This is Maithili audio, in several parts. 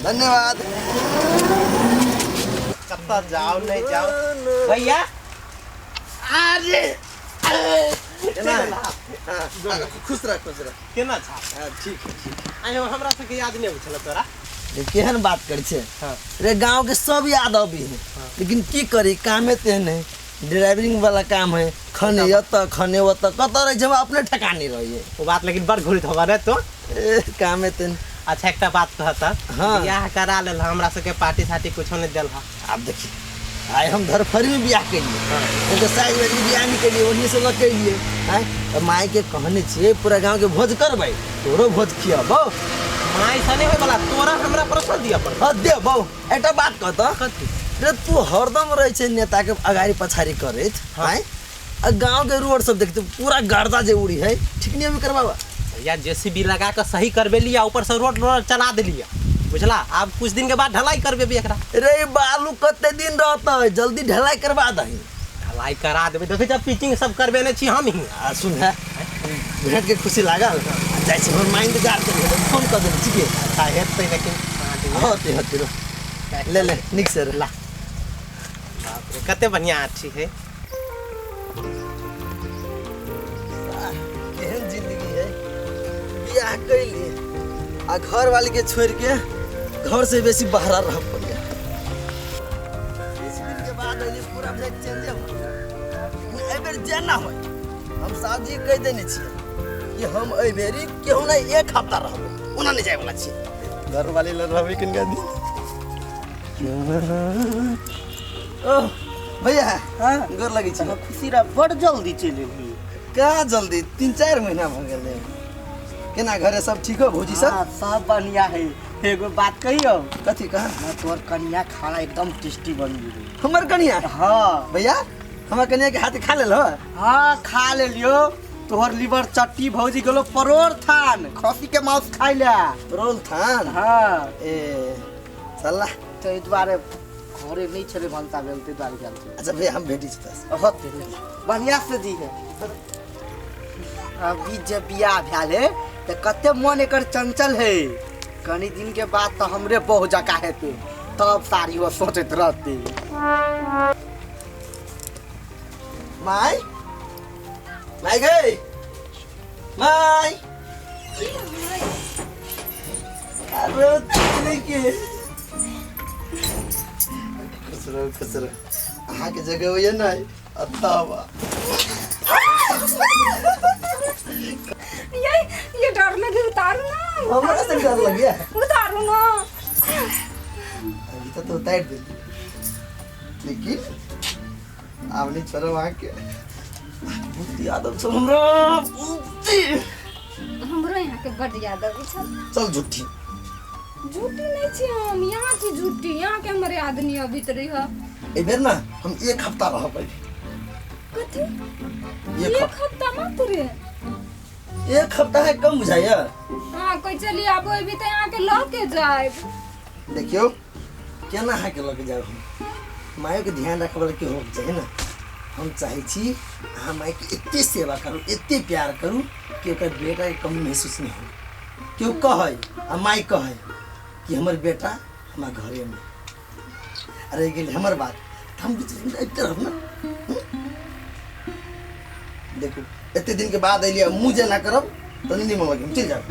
धन्यवाद। कतऽ जाउ नहि जाउ भैया। अरे केना है? हाँ, हाँ, खुश रह, खुश रह। केना छा? हाँ, ठीक है, ठीक है। आइ हमरा सबके याद नहि अबै छल तोरा। रे, केहन बात करै छै? हाँ। रे, गांव के सब याद अबी है, लेकिन की करी, कामे तेहन है, ड्राइविंग वाला काम है, खने एतऽ खने ओतऽ, कतऽ रहै छै हमरा अपने ठेकान नहि रहै। ओ बात लेकिन बड़ घुरित होबा रे तो। ए, कामे तेहन। अच्छा, एकटा बात कहता। हाँ। बियाह करा लेल, हमरा सबके पार्टी सार्टी कुछो नहि देल। आब देखी, आइ हम धरफड़ी में बियाह केलिए, नहीं तो साइज वाइज के बियाह नहीं केलिए, ओन्नी से लग केलिए आँय। तऽ माय के कहने छियै पूरा गाँव के भोज करबै, तोरो भोज खियबौ। माय से नहीं होय वाला, तोरा हमरा प्रश्न दिअ पड़त। हँ, देबौ। एकटा बात कहतऽ। कथी? रे, तू हरदम रहै छै नेता के अगाड़ी पछाड़ी करैत आँय, आ गाँव के रोड सब देखते पूरा गर्दा जे उड़ी है, ठीक नहीं हमें करबाबा? भैया, जेसीबी लगा के सही करबेली आ ऊपर से रोड रोड चला देलिए, बुझला? आब कुछ दिन के बाद ढलाई करबेबी एकरा। रे, बालू कते दिन रहतै? जल्दी ढलाई करवा दही। ढलाई करा देबै, देखै छ, पिचिंग सब करबेने छी हम ही। आ सुन है, भेंट के खुशी लागल, आ जाइ छी, हमर माय इंतजार करी है, फोन कर देने छी के। अच्छा, हेतै, लेकिन साँझ मे। होते होते रो, ले ले, नीक से ला। बाप रे, कते बढ़िया आठी है। केहन जिंदगी है, बियाह कैली आ घर वाली के छोड़ के घर से बेसी बाहर रह पड़िया। किछु दिन के बाद अइली, पूरा बुझाइ चेंजे हो गेल। लेकिन एहि बेर जेना होय, हम साहब जी कहि देने छियै कि हम एहि बेरी केहू नहि एक हफ्ता रहबै, ओना नहि जायवला छियै। घर वाली लग रहबै किनका दिन। ओह भैया। हाँ। गोर लगै छी। खुशी रह। बड़ जल्दी चलि एलही। कहाँ जल्दी, 3-4 महीना भऽ गेलै। केना घरे सब ठीक हो, भौजी सब? हाँ, सब बढ़िया है। एगो बात कहियो? कथी कहा? ना, तोहर कनिया खाना एकदम टेस्टी बन गेलै। हमर कनिया? हाँ। भैया, हमर कनिया के हाथ खा लेल हो? हाँ, खा लेलियो। तोहर लीवर चट्टी भौजी गेलो परोर थान खसी के मांस खाइ ले। रोल थान? हाँ। ए चल। ताहि दुआरे घरे नहि छलै भनसा भेल, ताहि दुआरे गेल छलै। अच्छा भैया, हम भेटी छी तोरा से। होते, बढ़िया से दी है। अभी जे बियाह भेल है तऽ कते मन एकर चंचल है। कनी दिन के बाद तऽ हमरे बहु जका हेतै, तब सारी वो सोचैत रहते। माय, माय गई, माय। अरे तेरे के, खुश रहो, खुश रहो। अहाँके जगह होइए नहि अत्ता। ये डर लगे, उतारू ना। हमरा से डर लगे? उतारू ना। अभी तो उतार दे, लेकिन आब नहीं छोड़ब अहाँके। बहुत याद आबै छल हमरा, बहुते। हमरो यहाँ के बड याद अबै छल। चल झूठी। झूठी नहीं छी हम, यहाँ छी झूठी। यहाँ के हमर याद नहीं अबित रही है। एहि बेर ना हम एक हफ्ता रहबै। कथी? एक एक हफ्ता। हफ्ता मात्र? एक हफ्ता है, कम बुझाइया? हाँ, कोई चली आबो अभी तो यहाँ के लऽ के जायब। देखियौ, केना अहाँके लऽ के जायब हम? मायोके ध्यान रखै वाला के होके चाही ने। हम चाहै छी अहाँ मायके एते सेवा करू, एते प्यार करू कि ओकर बेटाके कमी महसूस नहि हो। केओ कहै आ माय कहै कि हमर बेटा हमरा घरेमे। अरे गेल हमर बात, तऽ हम बीच बीचमे अबिते रहब ने। हूँ? देखू, एते दिन के बाद एलियै, मुँह जेना करब तऽ नहि नीमन लगे, हम चलि जायब।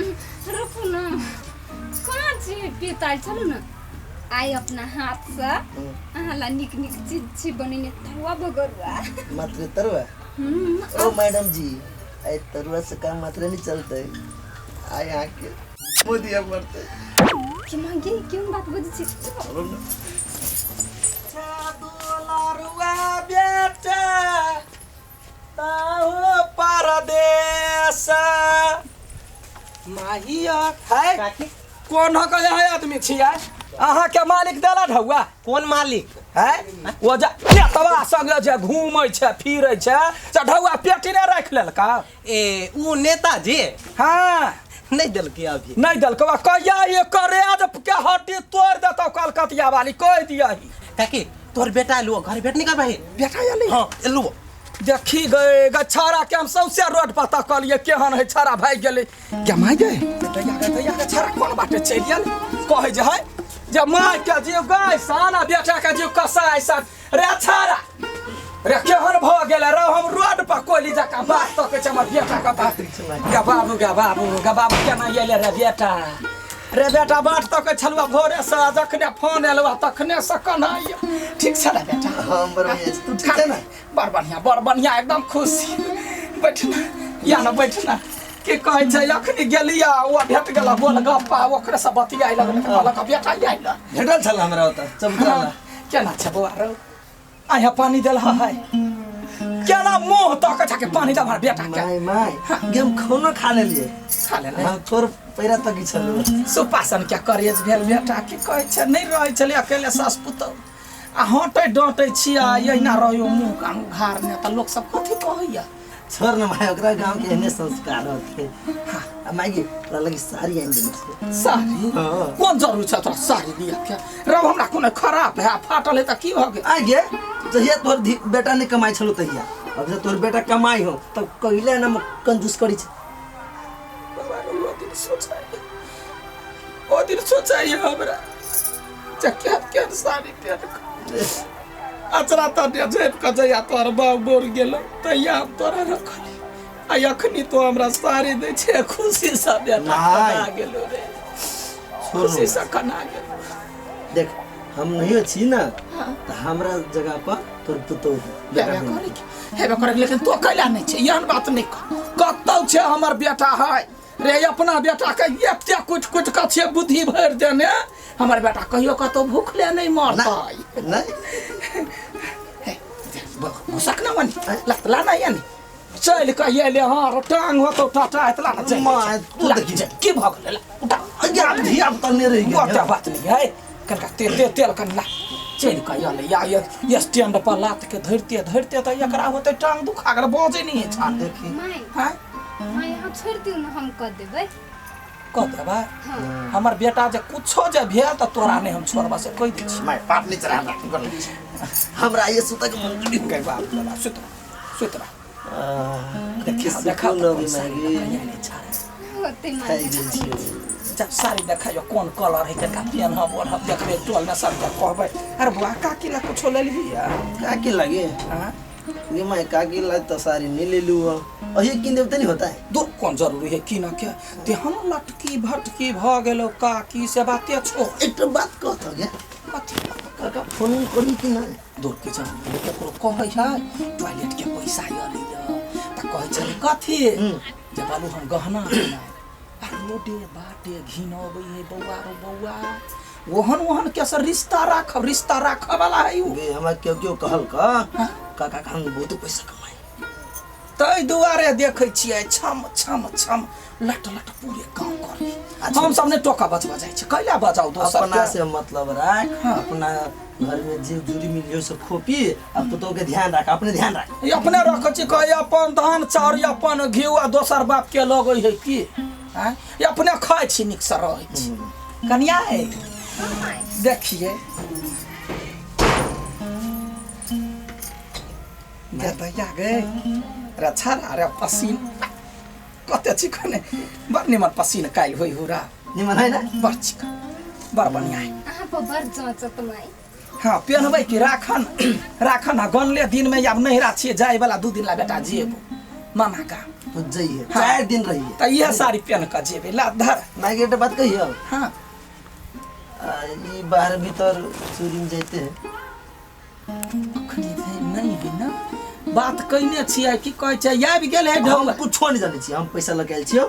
रुकू ना, कहाँ छी पिताल? चलू ना, आइ अपना हाथ से अहाँ ला नीक नीक चीज छी बनेने, तरुआ बगरुआ। मात्र तरुआ? हम्म। ओ मैडम जी, आई तरुआ से काम मात्र नहीं चलते, आई आके मुँह दिया पड़ते। कि मांगे, क्यों बात बजै छी? चलो ना। दुलारुआ बेटा ताहो परदेस माहिया है। काकी। कोन के यहाँ आदमी छियै? अहाँके मालिक देला ढौआ? कोन मालिक? है, ओ जे नेतवा संगे जे घूमै छै फिरै छै, से ढौआ पेटी नहि राखि लेलका? ए, ऊ नेताजी? हाँ। नहीं देलकै अभी। नहि देलकौ? आ कहिया एकर रेज के हड्डी तोड़ि देतौ कलकतिया वाली, कहि दियही। काकी, तोहर बेटा एलु, घर भेट नहीं करबही? बेटा एलै? हाँ, एलु। देखी गए गे, छाड़ा के हम सौंसे रोड पर तकलियै, केहन है छाड़ा, भागि गेलै। गे my गे, दैया गे, दैया गे, छाड़ा कोन बाटे चलि गेल? कहै जे है जे माय के जीव गाय सन आ बेटा के जीव कसाय सन। रे छाड़ा रे केहन भऽ गेल रे, हम रोड पर कोयली जकाँ बात तकै छै हमर बेटा के बात। गे बाबू गे बाबू गे बाबू केना एले रे बेटा, रे बेटा बाट तकै छलुआ भोरे से, जखने फोन एलुआ तखने से कना। ठीक छै रे बेटा? हम बड़ बढ़िया छी, तू ठीक छै ना? बड़ बढ़िया बड़ बढ़िया, एकदम खुशी। बैठना या ना बैठना, की कहै छै अखनी गेलिया ओ भेट गेल गोलगप्पा, ओकरे से बतियाइ लगलै, कहलक बेटा आइल भेटल छल हमरा ओतऽ चबूतरा। केना छै बौआ रौ? आया पानी देल है, केना मुँह तक छै के पानी दे हमर बेटा के। My my गे हम खानो खा लेलिए। खा लेले? हम तोर पैरा तक छल सुपासन क्या करेज भेल बेटा। की कहै छै नहि रहै छलै अकेले सास पुतहु आ हटै डँटै छी आ एहिना रहियो मुँह कान उघारने तऽ लोक सब कथी कहैया। छोड़ न माय, ओकरा गांव के एहने संस्कार होते। आ माय गे तोरा लगी साड़ी आनि देने छियै। साड़ी? हाँ। कोन जरूरी छै तोरा साड़ी लिअ के? रौ हमरा कोनो खराब है फाटल है तऽ की भऽ गेल? आ गे जहिया तोहर बेटा नहीं कमाई छलो तहिया, अब जब तोहर बेटा कमाई हो तब कहिले ना कंजूस करी छै। बाबा रे, ओ दिन सोचाइए, ओ दिन सोचाइए हमरा जे केहन केहन साड़ी पेट अचरा तने झाँपि कऽ जहिया तोहर बाप बोर गेलो तहिया हम तोरा रखली आ अखनी तो हमरा साड़ी दै छै खुशी से बेटा। नाइ। कना गेलो रे, छोड़ खुशी से कना गेलो। देख हम नहीं छी ना तो हमरा जगह पर तोर पुतोह बेटा हेबे बनि। करे के, हेबे करे के, लेकिन तो कैला नहीं छै एहन बात नहीं कह। कतौ छै हमर बेटा है रे, अपना बेटा के एते कुटि कुटि कऽ छै बुद्धि भरि देने, हमर बेटा कहियो कतौ भूखले नहीं मरतै। नहीं। घुसक ना मनी लत ला ना यानी चल कऽ एले। हँ टांग होतौ टाटा एतला ना चल। माय, तू ला, देखी। चल, की भऽ गेलै? ला उठा। अगे आप धिया पुता नहीं रहि गेल। ओते बात नहीं है, कनका तेल तेल तेल कन ला चलि कऽ एलै या ये स्टैंड पर लात के धरिते धरिते तऽ एकरा होतै टांग दुखा गेल, बजै नहि है छान। देखी। माय। हाँ। माय अहाँ छोड़ि दियौ ने, हम कऽ देबै। कऽ देबै? हाँ। हमर बेटा जे कुछो जे भेल तऽ तोरा नहि हम छोड़बा से कहि दै छी। माय पाप नहीं चढ़ा हमरा कर हमरा ये सुतक मन नहीं। गै बाप रे बाप, सुत रह सुत रह। देखी देखा देखा सुकून अभी माय होतै माय। खाइ गेल छियै। जब साड़ी देखाइयो कोन कलर है, कनका पेनहब ओढ़ब, देखबै टोलमे सबके कहबै। अरे बुआ काकी ला कुछो लेलही या? काकी लगे? हाँ। ये माय काकी ला तो साड़ी नहीं ले लू और ये किन देवते नहीं होता है। दूर कोन जरूरी है की न के तेहन लटकी भटकी भऽ गेलो काकी से बाते छो। एक बात कहत हो गया। कथी? काका फोन करी कि ना? दूर के जरूरी केकरो कहै है टॉयलेट के पैसा अलै तऽ कहै छलै कथी जे बाबू हम गहना किनाय आ रोडे बाटे घिन अबै है बौआ रो बौआ, ओहन ओहन के से रिश्ता राखब, रिश्ता राखब वाला है उ। गे हमरा क्यों क्यों कहल का काका का हम बहुत पैसा कमाए। ताहि दुआरे देखै छियै छम छम छम लट लट पूरे गाँव करी। हम सब नहि टोका बचबा जाइ छै, कैला बजाउ दोसर अपना के? से मतलब राख। हाँ। अपना घर में जीव जुरी मिलियो सब खोपी आ पुतोह के ध्यान राख, अपने ध्यान राख। ई अपने रखै छी कहै अपन धान चाउर अपन घिउ आ दोसर बाप के लगै है की आँय? ई अपने खाइ छी नीकसँ रहै छी। कनिया है देखिए दैया गे रे छाड़ा रे पसीन कते चिकन बड़ निमन पसीन काल्हि होइ हुरा। निमन है ना? बड़ चिकन बड़ बढ़िया है। अहाँ पर बड़ जँचत माय। हाँ पेनबै कि राखन राखन आ गनले दिनमे आब नहिरा छियै जाय वाला 2 दिन ला बेटा जेबो मामा का। तो जइए। हाँ। 4 दिन रहिए। तऽ इएह साड़ी पेन कऽ जेबै ला धर। माय के एकटा बात कहियो। हाँ। ई बाहर भीतर चोरी में जाते हैं। अखनी नहि है ना बात कयने छियै की कहै छै आबि गेल है हम ढौआ। कुछो नहीं जानै छी, हम पैसा लऽ के आयल छियौ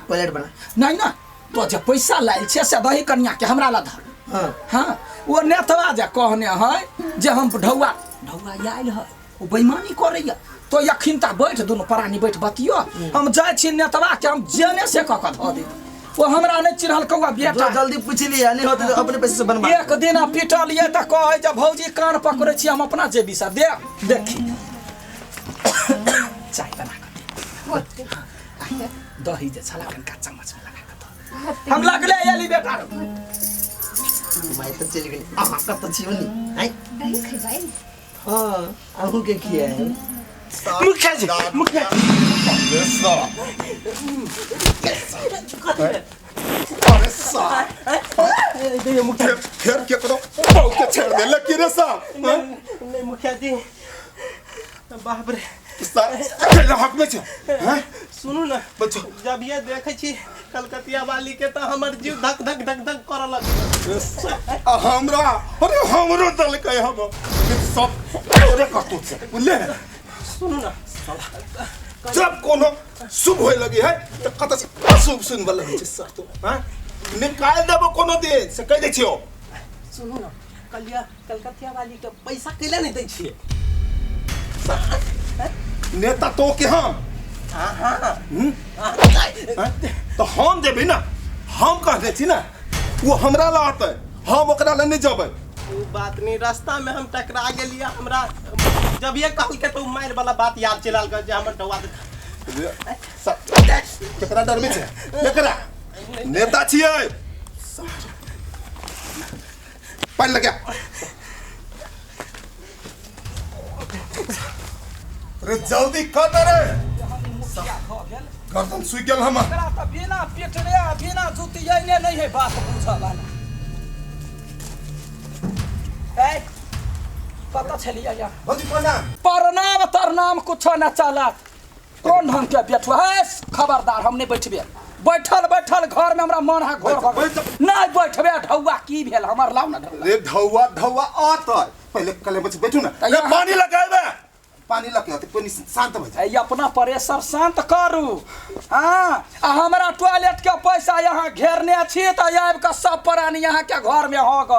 टॉयलेट बना। नहि ना तो जे पैसा लायल छै से दही कनिया के हमरा ला धर। हाँ। हाँ ओ नेतवा जे कहने है जे हम ढौआ ढौआ आयल है ओ बेईमानी करैया तो अखिन ता बैठ दुनू प्राणी बैठ बतियो। हम जाइ छी नेतवा के हम जेने से कऽ कऽ धऽ देब, ओ हमरा नहि चिन्हल कौआ बेटा। जो जल्दी पूछ लिया नहीं होते तो अपने पैसे से बनवा। एक दिन पिटलियै तऽ कहै जे भौजी कान पकड़ै छी हम अपना जेबी से दे देखी चाय बना कऽ दे। होतै। दही जे छला कनका चम्मच में लगा कऽ दऽ। होतै। हम लगले एली बेटा रौ। माय तऽ चलि गेली, अहाँ कतऽ छी ओनी आँय? दही खैबै? हाँ अहूँ के खियाए। मुखिया जी मुखिया। अरे साहब फेर फेर केकरो बहू के छेड़ देले की रे साहब हैं? नहीं मुखिया जी बाप रे साहब अकेला हक में छे हैं? सुनू ना बच्चो जब ये देखै छी कलकतिया वाली के तऽ हमर जीव धक धक धक धक करऽ लग आ हमरा अरे हमरो दलकै हम सब तोरे करतूत से बुझले सुनू ना जब कोनो शुभ होए लगी है तऽ कतऽ से अशुभ सुनबऽ लगै छै सर तू हैं निकालि देबो कोनो दिन से कहि दै छियौ सुनू ना कलिया कलकतिया वाली के पैसा कैला नहीं दै छियै नेता तो के हम हम्म? हैं? तऽ हम देबै ना हम कहने छी ना ओ हमरा लए अतै हम ओकरा लए नहि जेबै उ बात नहीं रास्ता में हम टकरा गेलियै हमरा जब ये कहलकै तऽ उ मारि वाला बात याद चलि आयल जे हमर ढौआ केकरा डरबै छै केकरा नेता छियै पानि लगा रे जल्दी कर दे रे गर्दन सूखि गेल हमर एकरा तऽ बिना पिटने आ बिना जुतियने नहि है बात बुझऽ वाला ए कतऽ छलियै यहाँ भौजी प्रणाम प्रणाम तरनाम कुछो न चलत कोन ढंग के बेठुआ है खबरदार हम नहीं बैठबे बैठल बैठल घर में हमरा मन है घोर भऽ गेल। बैठ- नहीं बैठबे ढौआ की भेल हमर लाउ ना ढौआ रे ढौआ ढौआ आतै पहिले कले बच्चे बैठू ना तऽ रे यहाँ- पानी लगाएबे पानी लगे तऽ पानी शांत भऽ जाए ए, अपना प्रेशर शांत करू हाँ आ हमरा टॉयलेट के पैसा यहाँ घेरने छी तऽ आबि कऽ सब प्राणी यहाँ के घर में होग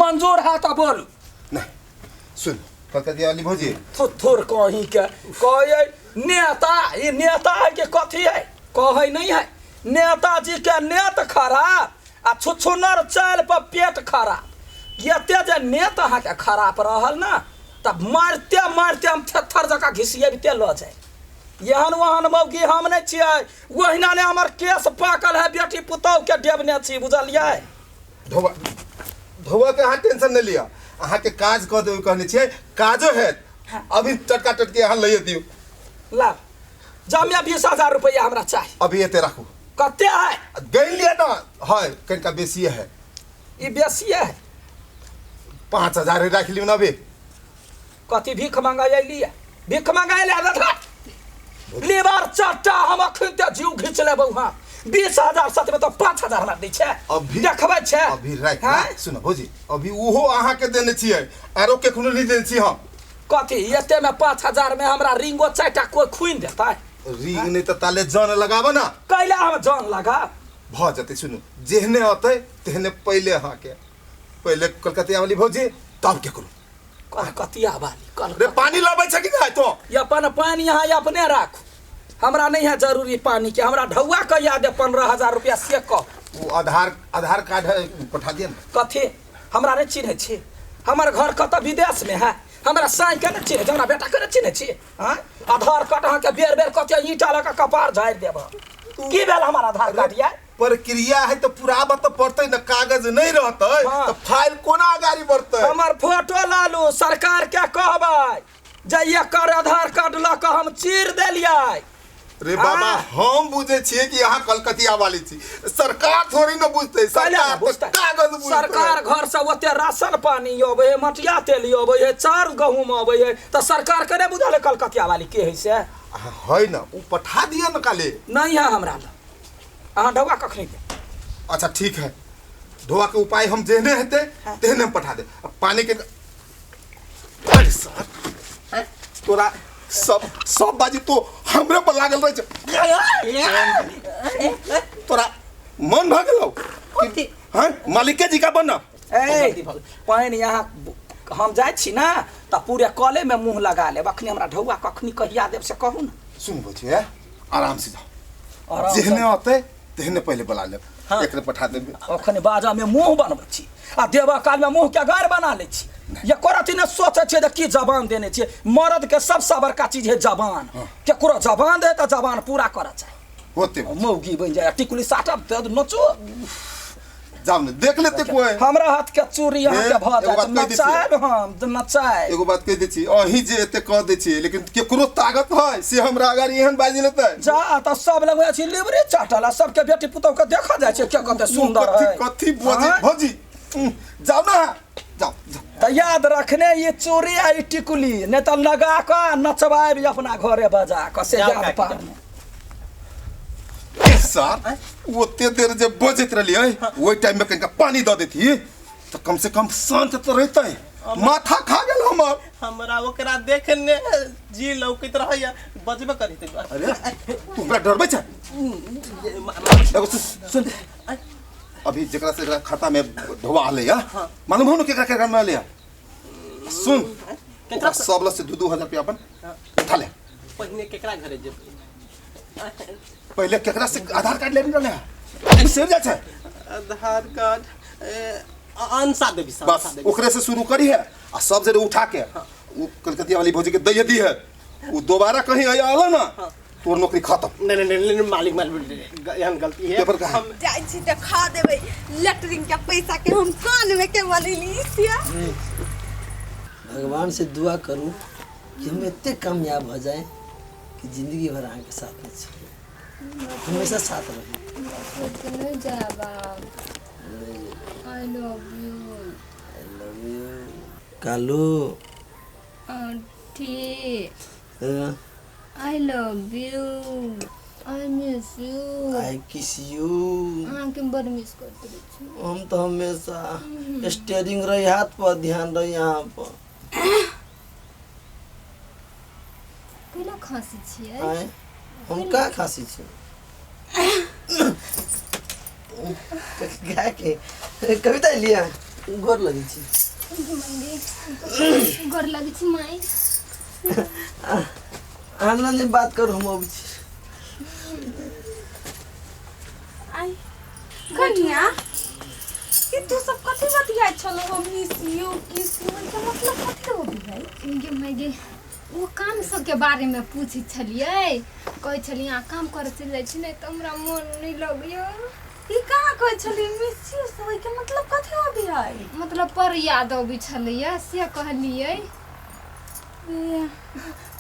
मंजूर है तऽ बोलू नहीं सुन कलकतिया वाली भौजी थुथुर कहीं के कहै नेता ई नेता है कि कथी है कहै नहीं है नेताजी के नेत खराब आ छुछुनर चालि पर पेट खराब एते जे नेत अहाँके खराब रहल ने तऽ मारिते मारिते हम थेथर जकाँ घिसियबिते लऽ जाय एहन ओहन मौगी हम नहि छियै ओहिना ने हमर केस पाकल है बेटी पुतौह के डेबने छी बुझलियै धोबा धोबा के अहाँ टेंशन नहि लिअ अहाँके काज कऽ देबै कहने छियै काजो हैत अभी टटका टटके अहाँ लैए दियौ ला जमे 20,000 रुपैआ हमरा चाही अभी एते राखू कते है गैन लिअ ने है कनिका बेसिए है ई बेसिए है 5,000 राखि लियौ ने अभी कथी भीख मंगाई अयलियै भीख मंगाई ले लीवर चट्टा हम अखन ते जीव घीच लेबौ हँ 20,000 सच में तो 5,000 हमरा दै छै अभी देखबै छै अभी राखि हाँ? सुन भौजी अभी ओहो अहाँके देने छियै आरो केखनो नहि देने छी हम कथी एते में 5,000 में हमरा रिंगो 4टा कोई खुनि देतै रिंग नहि तऽ ताले जन लगाबऽ ने कैला हम जन लगा भऽ जेतै सुनू जेहने अतै तेहने पहिले अहाँके पहिले कलकतिया वाली भौजी तब केकरो कलकतिया वाली कल रे पानी लाबै छै कि नहि तो ये अपन पानी यहाँ अपने राखू हमरा नहीं है जरूरी पानी के हमरा ढौआ के याद है 15,000 रुपया से कह वो आधार आधार कार्ड है पठा दिया ना कथी हमरा नहीं चिन्है छी हमर घर कतऽ विदेश में है हमरा साई के नहीं चिन्है छी हमरा बेटा के नहीं चिन्है छी हाँ आधार कार्ड अहाँके बेर बेर कथी ईंटा लऽ कऽ कपार झाड़ि देब की भेल हमर आधार कार्ड या प्रक्रिया है तो पुराबऽ तऽ पड़तै ने कागज नहीं रहतै हाँ। तऽ फाइल कोना अगाड़ी बढ़तै हमर फोटो लालू सरकार के कहबै जे एकर आधार कार्ड लऽ कऽ हम चीर देलियै रे बाबा हाँ। हम बुझै छियै कि अहाँ कलकतिया वाली छी सरकार थोड़ी न बुझतै कैला सरकार ने बुझतै? तऽ कागज बुझतै सरकार घर से ओते राशन पानी अबै है मटिया तेल अबै है चाउर गहूम अबै है तऽ सरकार के नहि बुझल है कलकतिया वाली के है से अहाँ है न ओ पठा दिअ न काले नहीं है हमरा लग अहाँ ढौआ कखनी देब अच्छा ठीक है धोआ के उपाय हम जेहने हेतै तेहने हम पठा देब आ पानी के अरे सर तोरा सब सब बाजी तो हमरे पर लागल रहै छै तोरा मन भऽ गेलौ हँ मालिके जी का बन ए पानि यहाँ हम जाइ छी ने तऽ पूरे कले में मुँह लगा लेब अखनी हमरा ढौआ कखनी कहिया देब से कहू ने सुन बुझे आराम से जाओ आराम से। जेहने अतै तेहने पहिले बुला लेब हाँ। एकरे पठा देब अखन बाजा में मुँह बनबै छी आ देबा काल में मुँह के गार बना लै छी एको रति ने सोचै छियै जे की जबान देने छियै मर्द के सबसँ बड़का चीज है जबान केकरो जबान दे तऽ जबान पूरा करऽ चाही होते मौगी बनि जाय टिकुली साटब तऽ नचू जाओ ने देख लेते कोई। हमरा हाथ के चूड़ी अहाँ के भऽ एगो जायत, बात कहि दै छियै। नचायब हम तऽ नचायब। एगो बात कहि दै छी, अहीं जे एते कह दै छियै, लेकिन केकरो ताकत है से हमरा अगर एहन बाजि लेतै? जा तऽ सब लग अछि लिबरी चाटल आ सबके बेटी पुतहु के देखल जाइ छै के कते सुंदर कथी है। कथी बजी आँय? भौजी, जाओ ना, जाओ जाओ। तऽ याद रखने ई चूड़ी आ ई टिकुली, नहि तऽ लगा कऽ नचबायब अपना घरे बजा कऽ से जाउ याद काकी, पार। ए सर, ओते देर जे बजैत रहलियै ओहि टाइम में कनिका पानी दऽ देती तऽ कम से कम शांत तऽ रहतै। माथा खा गेल हमर। हमरा ओकरा देखने जी लौकैत रहैया, बजबे करी। अरे तू हमरा डरबै छै? एगो सुन, सुन, अभी जेकरा से जेकरा खाता में ढोआ आले या, मालूम हो न केकरा केकरा में आले या? सुन, ओकरा सब लग से 2-2 हजार रुपया अपन उठा ले। पहिने केकरा घरे जेबै? पहले केकरा से आधार कार्ड लेने रहले है सेव जाइ छै? आधार कार्ड अंशा देवी से। बस। अंशा देवी। ओकरे से शुरू करी है आ सब जरे उठा के उ कलकतिया वाली भौजी के दैये दी है। उ दोबारा कहीं आया आला ना, तोर नौकरी खत्म। नहीं नहीं नहीं नहीं, मालिक मालिक, एहन गलती है। पेपर कहाँ? हम जाइ छी तऽ खा देबै लेटरिन के पैसा के हम कान में के बनेली से। भगवान से दुआ करूं कि हम इतने कामयाब हो जाए कि जिंदगी भर अहाँके साथ नहीं छोड़े, हमेशा साथ रही। नहीं जाब। I love you. I love you Kalu. ठीक। I love you, I miss you. I kiss you. अहाँके बड़ मिस करैत रहै छी। हम तो हमेशा स्टेयरिंग रही हाथ पर, ध्यान रही यहाँ पर। केना खाँसी छियै? आँय, हम का खाँसी छी? गाय के कविता लिया गोर लगै छी। गोर लगै छी माई। आनंद से बात करू, हम अबै छी। आई कनिया, ई तू सब कथी बतियाइ छलो? हम miss you, kiss you के मतलब कथी हो भाई? गे माय गे, ओ काम सबके बारेमे पूछै छलियै। कहै छलियै अहाँ काम करऽ चलि जाइ छी ने तऽ हमरा मोन नहि लगैया। ई कहाँ कहै छली मिस you सब के मतलब कथी हो भाई? मतलब पर याद अबै छलैया से कहलियै।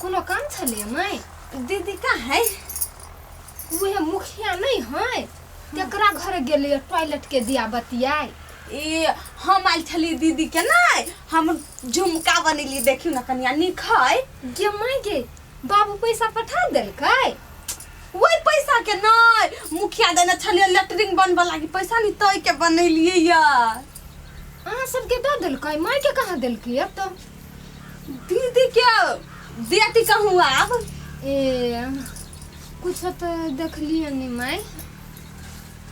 कोनो काम छलैया माय? दीदी कहाँ है? उहे मुखिया नहीं है, तेकरा घर गेलियै टॉयलेट के दिया बतियाय। ए हम आयल छली दीदी के नहीं, हम झुमका बनेली, देखियो ना कनिया, नीक है? गे माय गे, बाबू पैसा पठा देलकै? वही पैसा के नहीं, मुखिया देने छलियै लेटरिन बनबऽ लागी पैसा नहीं, तय के बनेलियै या। अहाँ सबके दऽ देलकै, माय के कहाँ देलकै अब तो? दीदी के देती कहूँ आब। ए कुछ तऽ देखलियै नहीं माय।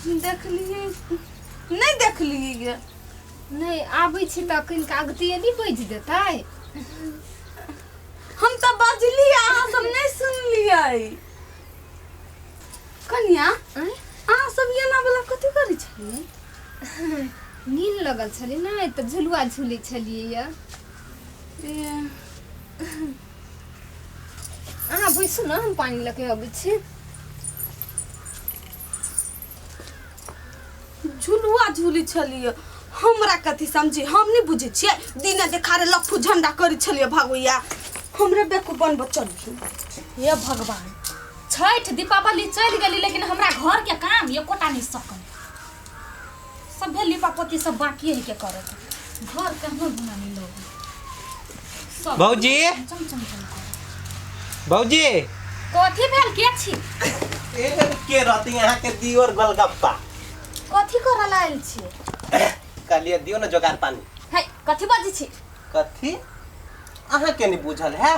देखलियै नहीं, देखलियै। नहीं आबै छी तऽ कनिका अगतियली बाजि देतै। हम तऽ बजलियै, अहाँ सब नहीं सुनलियै। कनिया, आँय? अहाँ सब एना वाला कथी करै छलियै? नींद लगल छलै ने तऽ झुलुआ झूलै छलियै या। ए, अहाँ बैसू ने, हम पानि लऽ के अबै छी। झुलुआ झूली छलियै, हमरा कथी समझी? हम नहीं बुझै छियै। दिने देखारे लफू झंडा करै छलियै भगवैया, हमरे बेकूफ बनबऽ चलखिन। हे भगवान, छठि दीपावली चलि गेली लेकिन हमरा घर के काम एकोटा नहीं सकल। सभे लिपा पोती सब बाकी है के करे के। घर केहनो गुना नहीं लोग सब। भौजी। चम चम चम करे। भौजी। कथी भेल? के छी? ए के रहती, यहाँ के दियोर गोलगप्पा। कथी करऽ ला आयल छी? कहलिए दियो ना जोगार पानी। है कथी बजै छी? कथी अहाँ के नहीं बुझल है?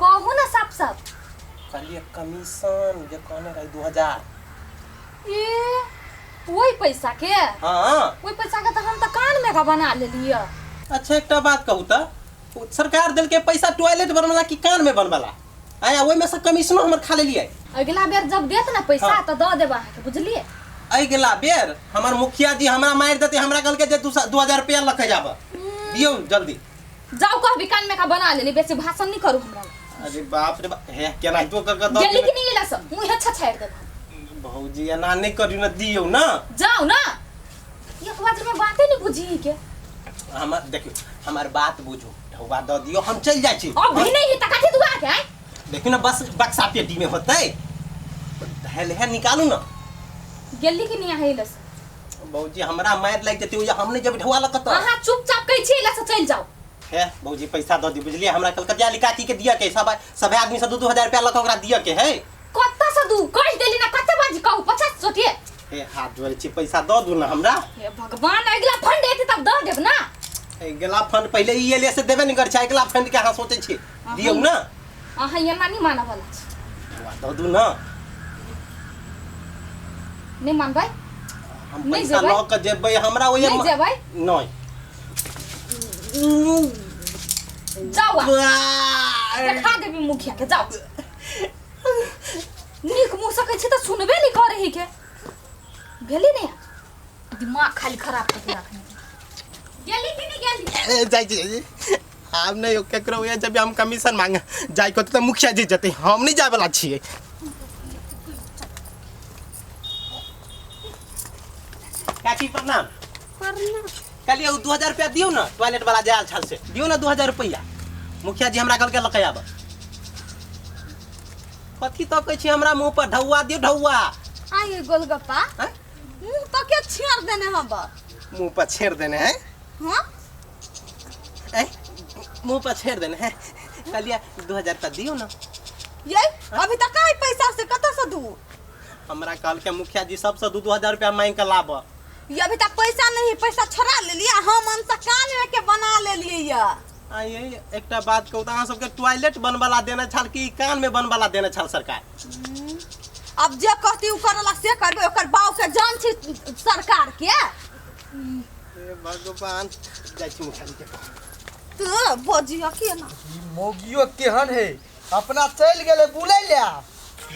कहू ना साफ साफ। कहलिए कमीशन जे कहने रही 2000। ए वही पैसा के? हाँ। ओहि पैसा के तऽ हम तऽ कान में का बना लेलियै। अच्छा एकटा बात कहू तऽ, सरकार देलकै पैसा टॉयलेट बनवला कि कान में बनवला? आया ओहिमे से कमीशनो हमर खा लेलियै। अगिला बेर जब देत ना पैसा हाँ। तऽ दऽ देब अहाँके, बुझलियै? अगिला बेर हमर मुखिया जी हमरा मारि देतै। हमरा कहलकै जे 2000 रुपया लऽ के जाब, दियौ जल्दी। जाउ, कहबी कान में का बना लेली, बेसी भाषण नहीं करू हमरा। अरे बाप रे बाप, हे केनाहितो कर के दऽ गेली कि देबै। नहीं गेला सब मुँह अच्छा छाड़ि देब। भौजी, एना नहि करियौ ने, दियौ ना। जाउ ना। एक बात में बाते नहीं बुझी के। हमर देखियो, हमर बात बुझू, ढौआ दऽ दियौ, हम चलि जाइ छी। अभी नहीं है त कथी दुआ के आय? देखियौ ने, बस बक्सा पेटी में होतै, धैल है, निकालू ना। गेली कि नहीं हेलस? भौजी हमरा मारि लागि जेतै, ओइजा हम नहि जेबै ढौआ लऽ कतऽ। अहाँ चुपचाप कहै छी एला से चलि जाउ। हे भौजी, पैसा दऽ दियौ, बुझलियै? हमरा कलकतिया काकी के दिअ के, सब सब आदमी से 2-2 हजार रुपया लऽ कऽ ओकरा दिअ के है। कत्ता से दू कहि देली ना, कते बाजी कहू 50 चोटिए। हे हाथ जोड़ै छी, पैसा दऽ दू ना हमरा। हे भगवान, अगिला फंड एतै तब दऽ देब ना। अगिला फंड पहिले ई एले से देबे नहि करै छै, अगिला फंड के अहाँ सोचै छी? दियौ ना। अहाँ एना नहि मानऽ वाला छी। दऽ दू ना। नहि मानबै? हम नहि पैसा जेबै? लऽ कऽ जेबै, हमरा ओहि नहि जेबै? नहि। जाउ अहाँ। देखा देबी मुखिया के, जाउ। नीक मुँह सकै छी तऽ सुनबे नहि करै है के। भेली नहि? दिमाग खाली खराब कऽ के रखने। गेली कि नहि गेली? ए, जाइ छी आब नहि केकरो यहाँ जब हम कमीशन मांगे जाइ के तऽ मुखिया जी जेतै, हम नहि जाय वाला छियै। काकी प्रणाम। प्रणाम। कहलियै 2000 रुपया दियौ ने, टॉयलेट वाला जे आयल छल से दियौ ने 2000 रुपया। मुखिया जी हमरा कहलकै लऽ कऽ आबऽ। कथी तकै छी हमरा मुँह पर? ढौआ दियौ, ढौआ। आइए गोलगप्पा, आँय? मुँह पर के छेड़ देने हम? मुँह पर छेड़ देने है? हाँ। ऐ, मुँह पर छेड़ देने है। कहलियै 2000 रुपया दियौ ने। ये अभी तक कहाँ पैसा से कतऽ से दू? हमरा कहलकै मुखिया जी सबसँ 2-2 हजार रुपया मांगि कऽ लाबऽ। ये अभी तक पैसा नहीं, पैसा छोड़ा लेलिए हम, हम कान में के बना लेलिए ये। आइए एकटा बात कहू तऽ अहाँ सबके टॉयलेट बनवाला देने छल कि कान में बनवाला देने छल सरकार? अब जे कहती उ करला से करबे, ओकर बाप के जान छी सरकार के। हे भगवान, जाइ छी मुखिया जी के। तू बजिया के ना। ई मौगियो केहन है, अपना चलि गेलै बुलै ले,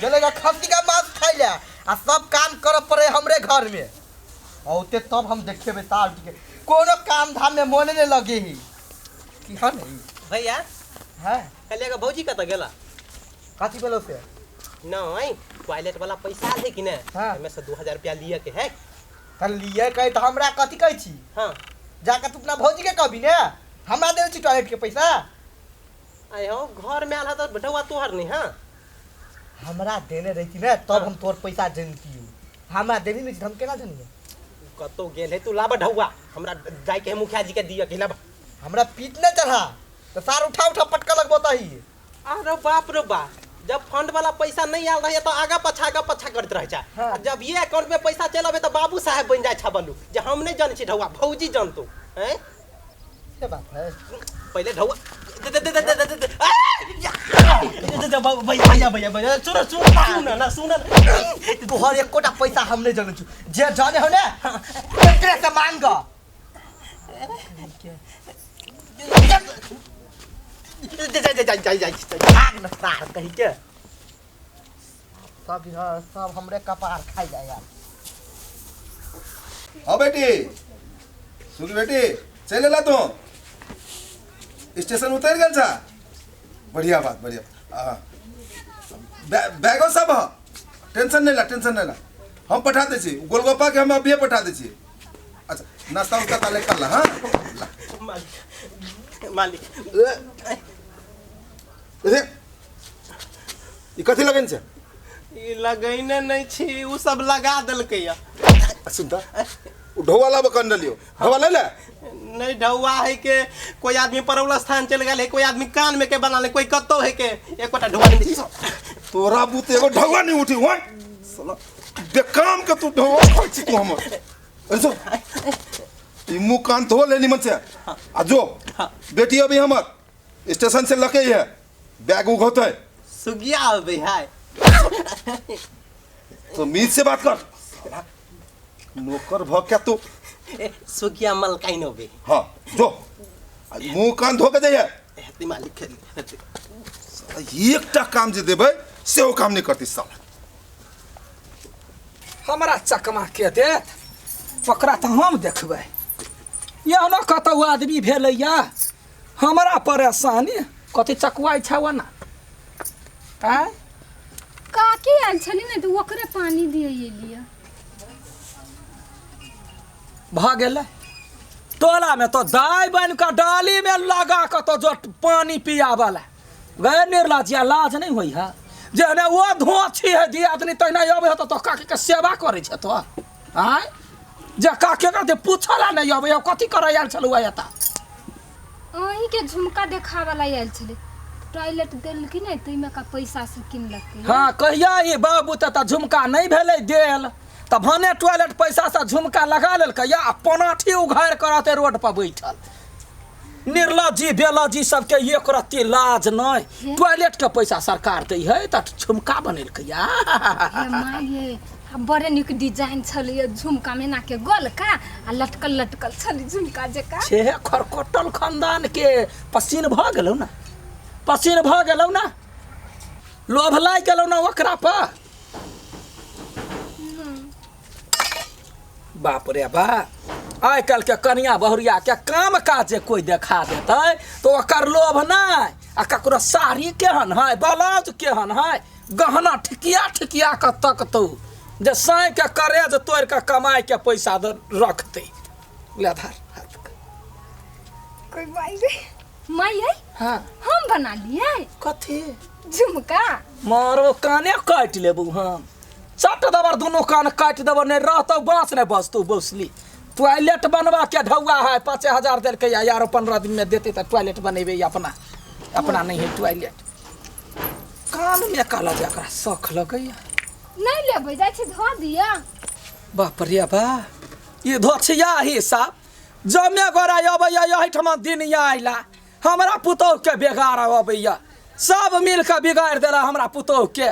गेलै खस्सी का मांस खाइ ले, आ सब काम करऽ पड़े हमरे घर में। औते तब हम देखेबै तार के, कोनो काम धाम में मोने नहीं लगे ही। केहन है भैया? है। कहलियै भौजी कतऽ गेला? कथी भेलो से? नहीं, टॉयलेट वाला पैसा आयल है कि नहीं? हाँ। एहिमे से 2000 रुपया लिए के है। तऽ लिए कहै तऽ हमरा कथी कहै छी? हाँ। जाके तू अपना भौजी के कहबी ने, हमरा देने छी टॉयलेट के पैसा। आइ हो, घर में आयल है तऽ ढौआ तोहर नहीं? हाँ। हमरा देने रहती ने तब हम तोहर पैसा जनतियौ, हमरा देने नहीं छी, हम केना जनियै? कतौ गेल है, तू लाबऽ ढौआ, हमरा जाइके है मुखिया जी के दिअ के, लाबऽ। हमरा पीठ नहीं चढ़ा तो सार उठा उठा पटका लगबो ही। अरे बाप रे बाप, जब फंड वाला पैसा नहीं आयल रहे तो आगा पछा करैत रहे छै। हाँ। आ जब ये अकाउंट में पैसा चलि अबै तऽ बाबू साहेब बनि जाइ छै बलू, जे हम नहीं जानै छी ढौआ, भौजी जानतो हैं। से बात है। पहिले ढौआ दे दे दे दे दे दे दे आ! दे दे भैया भैया भैया भैया, सुन सुन सुन ना, सुन ना। तोहर एकोटा पैसा हम नहीं जानै छी, जे जाने हो ने एकरे से मांग। दे दे दे जाइ जाइ जाइ। भाग न सार कही के, सब इधर सब हमरे कपार खाइ जाय यार। हाँ बेटी, सुन बेटी, चल एला तू? स्टेशन उतर गेल छा? बढ़िया बात, बढ़िया। हाँ, बैगो सब है, टेंशन नहीं ला, टेंशन नहीं ला, हम पठा दै छी गोलगप्पा के, हम अभिये पठा दै छी। अच्छा नाश्ता उस्ता ताले कर ला। हाँ ला। मालिक मालिक। अरे ई कथी लगन छै? ई लगैने नहीं छी, उ सब लगा देलकै या। सुन त, उ ढौआ लाबऽ कन लियो, ढौआ ले ले। नहीं ढौआ है के कोई आदमी परौल स्थान चल गेल है, कोई आदमी कान में के बना ले, कोई कतौ है के, एकोटा ढौआ नहीं दी। तोरा बूते एगो ढौआ नहीं उठी वन, साला बेकाम के तू ढौआ खाइ छी तू हमर। अरे सुन, ई मुँह कान धो ले निमन से, आ जो बेटी अभी हमर स्टेशन से लके है, बैग उग होते सुगिया अबे है। तो मीत से बात कर, नौकर भ क्या तू? सुगिया मलकाइन होबे। हाँ जो मुँह कान धो के जाइए। हेती मालिक खेली। एकटा काम जे देबै से ओ काम नहीं करती साला। हमरा चकमा के देत ओकरा तऽ हम देखबै। एहनो कतौ आदमी भेलैया हमरा परेशानी कथी चकुआइ छै ओना? आँय काकी आयल छली ने तऽ ओकरे पानी दिए एलियै। भऽ गेलै टोलामे तो दाइ बनि कऽ डालीमे लगा कऽ तो जो पानी पियाबऽ ला गए निर्लजिया लाज नहि होइ है जेहने ओ धोछी है दियादनी तहिना अबै है तो काकी के सेवा करै छै तो आँय जे काकी के पूछऽ ला नहि अबै है कथी करै आयल छलहुँ एतऽ अहीं के झुमका देखावला आयल छलै टॉयलेट देलखिन नहि ताहिमे का पैसा से किनलकै हाँ कहिया ई बाबू तऽ झुमका नहि भेलै देल तऽ भने टॉयलेट पैसा से झुमका लगा लेलकै या पनाठी उघारि कऽ रहतै रोड पर बैठल निर्लज्जी बेलज्जी सबके एक रत्ती लाज नहि टॉयलेट के पैसा सरकार दै है तऽ झुमका बनेलकै या हे माय ये आ बड़े नीक डिजाइन छलै झुमका में एना के गोलका आ लटकल लटकल छलै झुमका जकाँ छे खरकटल खानदान के पसीन भऽ गेलौ ने पसीन भऽ गेलौ ने लोभ लागि गेलौ ने ओकरा पर बाप रे बा आइ काल्हि के कनिया बहुरिया के काम काज जे कोइ देखा देतै तऽ ओकर लोभ नहि आ ककरो साड़ी केहन है ब्लाउज केहन है गहना ठिकिया ठिकिया कऽ तकतौ जे साँइके करेज तोड़ि कऽ कमाइ के पैसा रखतै ले धर हाथ के। कोई माई रे माई है हाँ हम बना लिए कथी झुमका मारो काने काटि लेबू हम चट दबर दुनू कान काटि देबो नहि रहतौ बाँस नहि बचतौ बौसली टॉयलेट बनवा के ढौआ है 5000 देलकै या यारो 15 दिन में देते तऽ टॉयलेट बनेबै अपना अपना नहीं है टॉयलेट कान में कहला जे एकरा शौख लगैया नहीं लेबै जाइ छी धो दिअ बाप रे बा ई धोछिया हिसाब जमे गोरा अबैया एहिठमा दिन अयला हमरा पुतोह के बेगार अबैया सब मिल के बिगाड़ि देला हमरा पुतोह के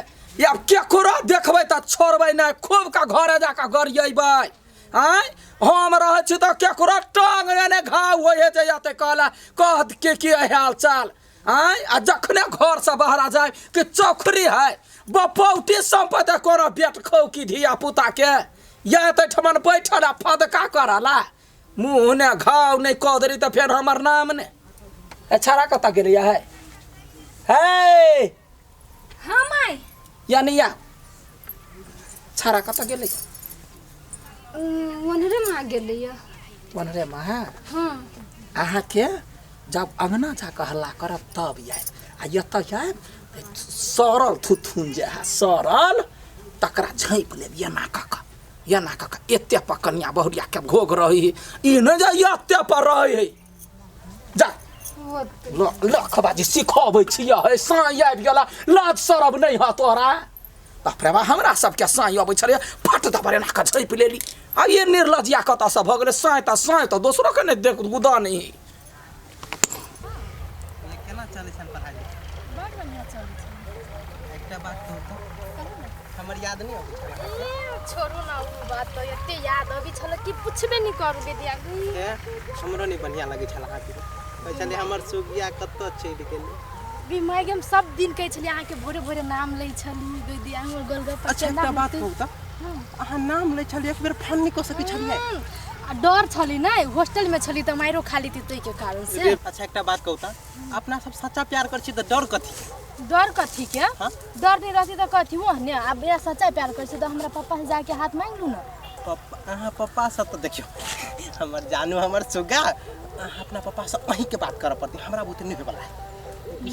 आब केकरो देखबै तऽ छोड़बै नहि खूब के घरे जाकऽ गरियेबै आँय हम रहै छी तऽ केकरो टांग ने घाव होइ है जे एते कहला कह के की हाल चाल आँय आ जखने घरसँ बाहर जाय कि चौखरी है बपौटी सम्पत्ति कोनो बेट खौ की धिया पुता के या तऽ ठमन बैठल आ फदका करला मुँह ने घाव नहि कऽ देली तऽ फेर हमर नाम ने ए छाड़ा कतऽ गेलै है हे हाँ माई या नहीं या छाड़ा कतऽ गेलै ओन्हरे माँ गेलैया ओन्हरे माँ है हाँ अहाँके जब अङ्गना जाकऽ हल्ला करब तब आयब आ एतऽ आयब सड़ल थुथुन जे है सड़ल तकरा झाँपि लेब एना कऽ कऽ एना कऽ कऽ एते पर कनिया बहुरियाके घोघ रहै है ई नहि जे एते पर रहै है जा लखबाजी सिखबै छियै हे साँइ आबि गेला लाज सरब नहि हऽ तोरा बाप रे बा हमरा सबके साँइ अबै छलै फट दबर एना कऽ झाँपि लेली आ ये निर्लजिया कतऽसँ भऽ गेलै साँइ तऽ साँइ तऽ दोसरोके नहि देख गुदा नहि हइ केना चलै छनि पढ़ाइ बड़ बढ़िआँ चलै छै एकटा बात कहू तऽ हमर याद नहि अबै छलै छोड़ू ना ओ बात तऽ एते याद अबै छल कि पुछबे नहि करू दीदी हमरो नहि बढ़िआँ लगै छल अहाँके कहै छलै हमर सुगिया कतऽ चलि गेलै बीमारी हम सब दिन कहै छलियै अहाँके भोरे भोरे नाम लै छली दीदी हमर गोलगप्पा अच्छा एकटा बात कहू तऽ अहाँ नाम लै छलियै एक बेर फोन नहि कऽ सकै छलियै आ डर छली ने हॉस्टलमे छली तऽ मारियो खा लेती ताहिके कारण से अच्छा एकटा बात कहू तऽ अपना सब सच्चा प्यार करै छी तऽ डर कथी डर कथी के हाँ? डर नहीं रहती तऽ कथी ओहने आब बिना सच्चा प्यार करै छी तऽ हमरा पप्पा से जाके हाथ मांगि लू ने पप्पा अहाँ पप्पा सब तऽ देखियौ हमर जानू हमर सुग्गा अहाँ अपना पप्पा से अहीँके बात करऽ पड़तै हमरा बुते नहि होयवला है ई,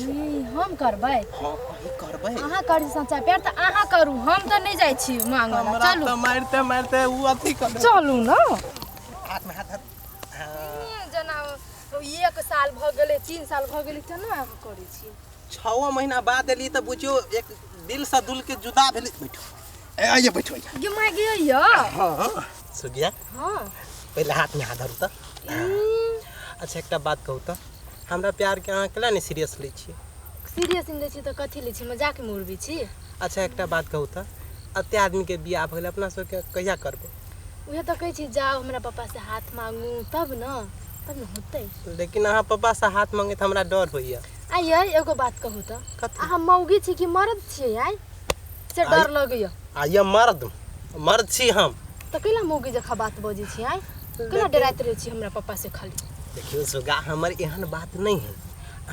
हम करबै हाँ अहीं करबै अहाँ करी सच्चा प्यार तऽ अहाँ करू हम तऽ नहि जाइ छी मांगऽ ला हमरा चलू तऽ मारिते मारिते उ अथी कर देत। चलू ने हाथमे हाथ हाथ हाँ जेना एक साल भऽ गेलै 3 साल भऽ गेलै तेना अहाँ करै छी 6 महीना बाद एलियै तऽ बुझियौ एक दिलसँ दुल के जुदा भेलै बैठो ए आइए बैठो आइए गे माय गे यौ हाँ सुगिया हाँ पहिले हाथमे हाथ धरू तऽ अच्छा एकटा बात कहू तऽ हमरा प्यारके अहाँ केना नहि सीरियस लै छियै सीरियस नहि लै छी तऽ कथी लै छी मजाकमे उड़बै छी अच्छा एकटा बात कहू तऽ एते आदमीके बियाह भऽ गेलै अपना सबके कहिया करबै उहे तऽ कहै छी जाउ हमरा पापासँ हाथ मांगू तब ने तब ने होतै लेकिन अहाँ पापासँ हाथ मांगैत हमरा डर होइए आइ यै एगो बात कहू तऽ कथी? अहाँ मौगी छी कि मर्द छियै आइ से डर लगैया आइए मर्द मर्द छी हम तऽ कैला मौगी जकाँ बात बजै छी आइ केना डराइत रहै छी हमरा पापा से खाली देखियौ सुगा हमर एहन बात नहि है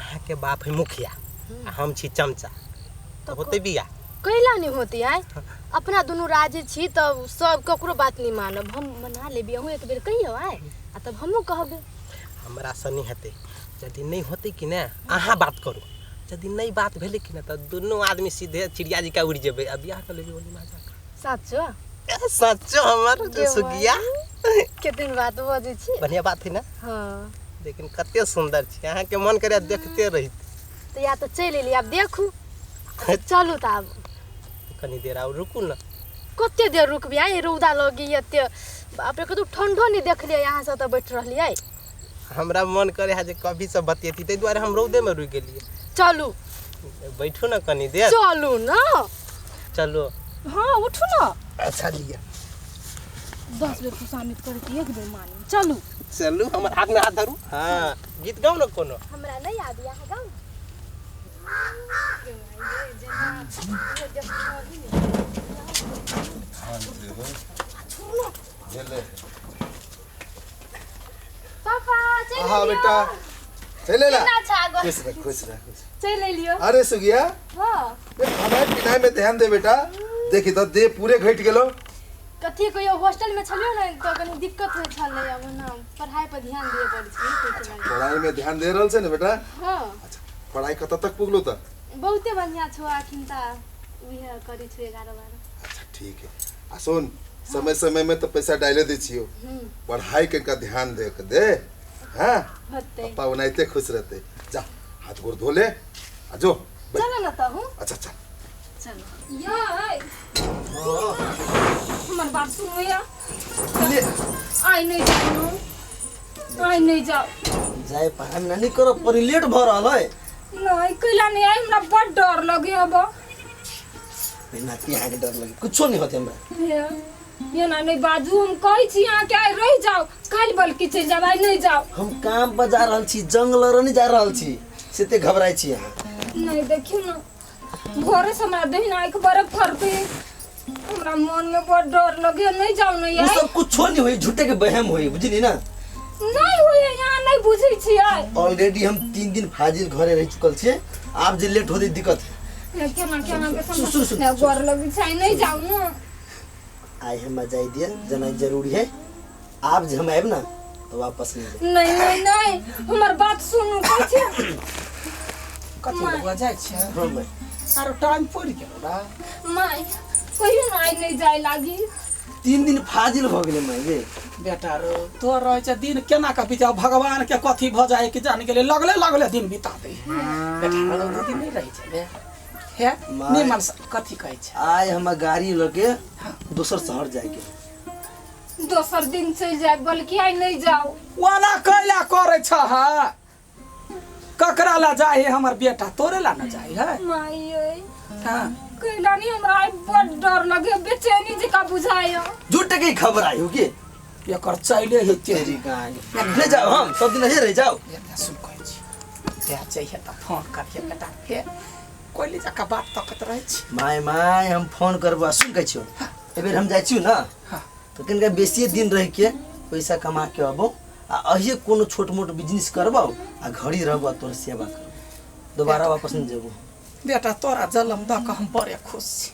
अहाँके बाप है मुखिया आ हम छी चमचा तऽ होतै बियाह कैला नहि होतै आइ अपना दुनू राजी छी तऽ सब ककरो बात नहीं मानब हम मना लेबी अहूँ एक बेर कहियो आय आ तब हमहूँ कहबै हमरा से नहीं हेतै यदि नहीं होतै कि ने अहाँ बात करू यदि नहीं बात भेलै कि ने तऽ दुनू आदमी सीधे चिड़िया जी का उड़ि जेबै आ बियाह कऽ लेबै ओनी मजा साचो ए, सचो हमर गे सुगिया केतेन बात बजै छी बढ़िया बात है ना हाँ लेकिन कते सुंदर छी अहाँके मन करे देखते रहित तऽ या तऽ चलि एली आब देखू चलू तऽ आब कनी देर आब रुकू ने कते देर रुकबी आइ रौदा लगी एते बाप रे कतौ ठंडो नहीं देखलियै यहाँ से तऽ बैठ रहलियै हमरा मन करे है जे कभी से बतियेती ताहि दुआरे हम रौदे में रुकि गेलियै चलू बैठू ने कनी देर चलू ना चलू हाँ उठू ना अच्छा लिया 10 बेर खुशामिद करके एक बेर मानी चलू चलू हमर हाथ में हाथ धरू हाँ गीत गाउ ने कोनो हमरा नहीं आबी अहाँ गाउ पापा चलि हाँ एलियौ। बेटा चले ला केना छै आगो? खुश रह खुश रह खुश रह। चलि एलियौ अरे सुगिया हाँ ए, खाना पीना में ध्यान दे बेटा देखी तो दे पूरे घट गेलो कथी कहियो हॉस्टल में छलियो ने तऽ कनी दिक्कत होइ छलै आब ना पढ़ाई पर ध्यान दिए पड़ै छै ताहिके लागि पढ़ाई में ध्यान दे रहल छै ने बेटा हाँ पढ़ाई कतऽ तक पुगलो तऽ बहुते बढ़िया छौ अखन तऽ उएह करै छौ 11 12 अच्छा ठीक है आ सुन समय समय में तो पैसा डाले दै छियो पढ़ाई के का ध्यान दे के दे हाँ होतै पप्पा ओनाहिते खुश रहते जा हाथ गोर धो ले आ जो बैठ। चलो न तऽ हूँ अच्छा अच्छा चलो याय हमर बात सुनू या ले आइ नहीं जाओ आइ नहीं जाओ जाए पढ़ाई में नहीं करो पर लेट भ रहल है नहीं कैला नहीं आई हमरा बड़ डर लगे अब नाती अहाँके डर लगे कुछो नहीं होते हमरा ये ना नहीं बाजू हम कहै छी अहाँ के आइ रहि जाओ काल्हि बल्कि चलि जाब आइ नहीं जाओ हम काम पर जा रहल छी जंगल र नहीं जा रहल छी से ते घबराइ छी अहाँ नहीं देखियौ ना भोरे से हमरा दहिना आँखि बड़े फरके हमरा मन में बड़ डर लगे नहीं जाओ ना उ यार सब कुछो नहीं होई झूठे के बहम होई बुझली ना नहीं होइए यहाँ नहीं बुझै छियै ऑलरेडी हम 3 दिन फाजिल घरे रह चुकल छियै आब जे लेट होते दिक्कत है केना केना के सुन, सुन, सुन, समझ गोर लगे छै नहीं जाओ ना आइ हमरा जाय दिया जाना जरूरी है आब जे हम आयब ना तो वापस नहीं जाए नहीं नहीं नहीं हमर बात सुनू कहै छी कथी बौआ जाइ छै हाँ भाई आरो टाइम पड़ि गेलो ना माय कहियो ना आइ नहीं जाय लागी 3 दिन फाजिल भ गेलै माय गे बेटा रो तोर रहै छै दिन केना कऽ बिताउ भगवान के कथी भऽ जाए कि जान गेलै लगले लगले दिन बिता दे बेटा रो दू दिन नहि रहै छै बे हे माय। निमन से कथी कहै छै आइ हमरा गाड़ी लके दोसर शहर जायके दोसर दिन चलि जाय बल्कि आइ नहीं जाओ ओना कैला करै छ हा ककरा ला जाए है हमर बेटा तोरे ला न जाए है माय यै हाँ कैला नहीं हमरा आइ बड़ डर लगे बेचैनी जका बुझाय झूठ के खबर आई हो के एकर चले ही तेरी गाड़ी ले जाओ हम सब दिन रहे रह जाओ सुन कहै छी जा चाहिए तऽ फोन करिए बेटा हे कोइली जका बात तकत रहै छी my my हम फोन करबो सुन कहै छियौ एबेर हम जाइ छियौ ना हाँ। तऽ कनिका बेसिए दिन रह के पैसा कमा के अबो आ अहिए कोनो छोट मोट बिजनेस करबो आ घड़ी रहबो आ तोर सेवा करबो दोबारा वापस नहीं जेबो बेटा तोरा जलम दऽ कऽ हम बड़े खुश छी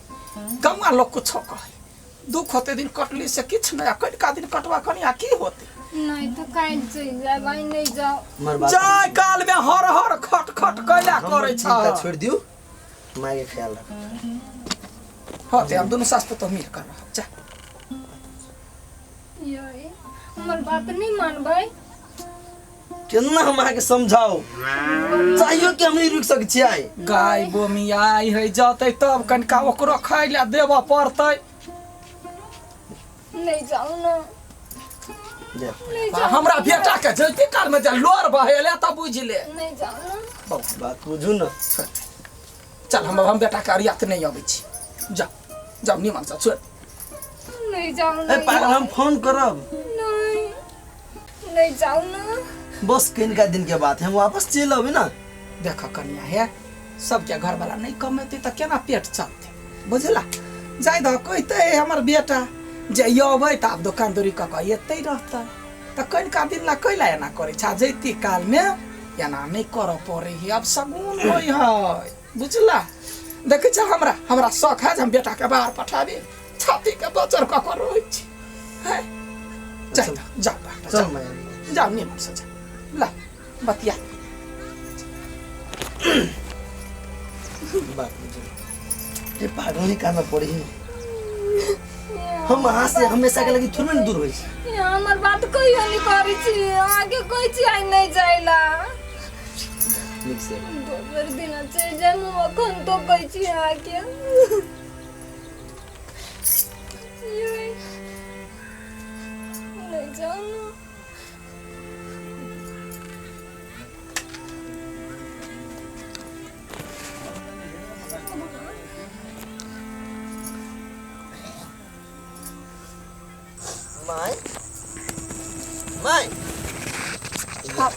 गौआ लोग कुछो कहै दुख होते दिन कटली से किछु नहि आ कनिका दिन कटवा कनि आ की होते नहीं तो काल्हि चलि जायब आइ नहीं जाओ हमर बात जाय काल में हर हर खट खट कैला हमर करै छ चिंता छोड़ दियौ माय के ख्याल रख होते हम दुनू सास पुतोह मिल कर रहब जा यै हमर बात नहीं मानबै केना हम अहाँके समझाउ चाहियो कि हम नहीं रुकि सकै छियै गाय बोमियाइ है जतै तब कनिका ओकरो खाय लए देबऽ पड़तै नहीं जाओ ना जा नहीं जाओ हमरा बेटा के जैते काल में जे लोर बहेले तऽ बुझि ले नहीं जाओ ना बात बुझू ना चल हम बेटा के अरियात नहीं अबै छी जा जाउ निमन से छोड़ नहीं जाओ ए ना पागल हम फोन करब नहीं नहीं जाओ ना बस कनिका दिन के बात है हम वापस चलि अबै ना देख कनिया हे सबके घरवाला नहीं कमेतै तऽ केना पेट चलतै बुझला जाय दह कहतै हमर बेटा जे अबै तऽ आब दोकान दौरी कऽ कऽ एतै रहतै तऽ कनिका दिन ला कैला एना करै छै आ जैती कालमे एना नहि करऽ पड़ै है आब सगुन होइ है बुझला देखै छ हमरा हमरा शौक है जे हम बेटा के बाहर पठाबी छाती के बचर कऽ कऽ रहै छी हैं जा जा बेटा, चल जा माय जाओ निमन से जा ला बतिया बात बुझू ये पागल ही कान में पड़ी है हम अहाँ से हमेशा के लगी थोड़े ने दूर होइ छी हमर बात कहियो नहीं करै छी आगे कहै छी आइ नहीं जाइला नीक से दोसर दिन चलि जायब हम अखन तो कहै छी अहाँके नहीं जाउ ने। My my हाँ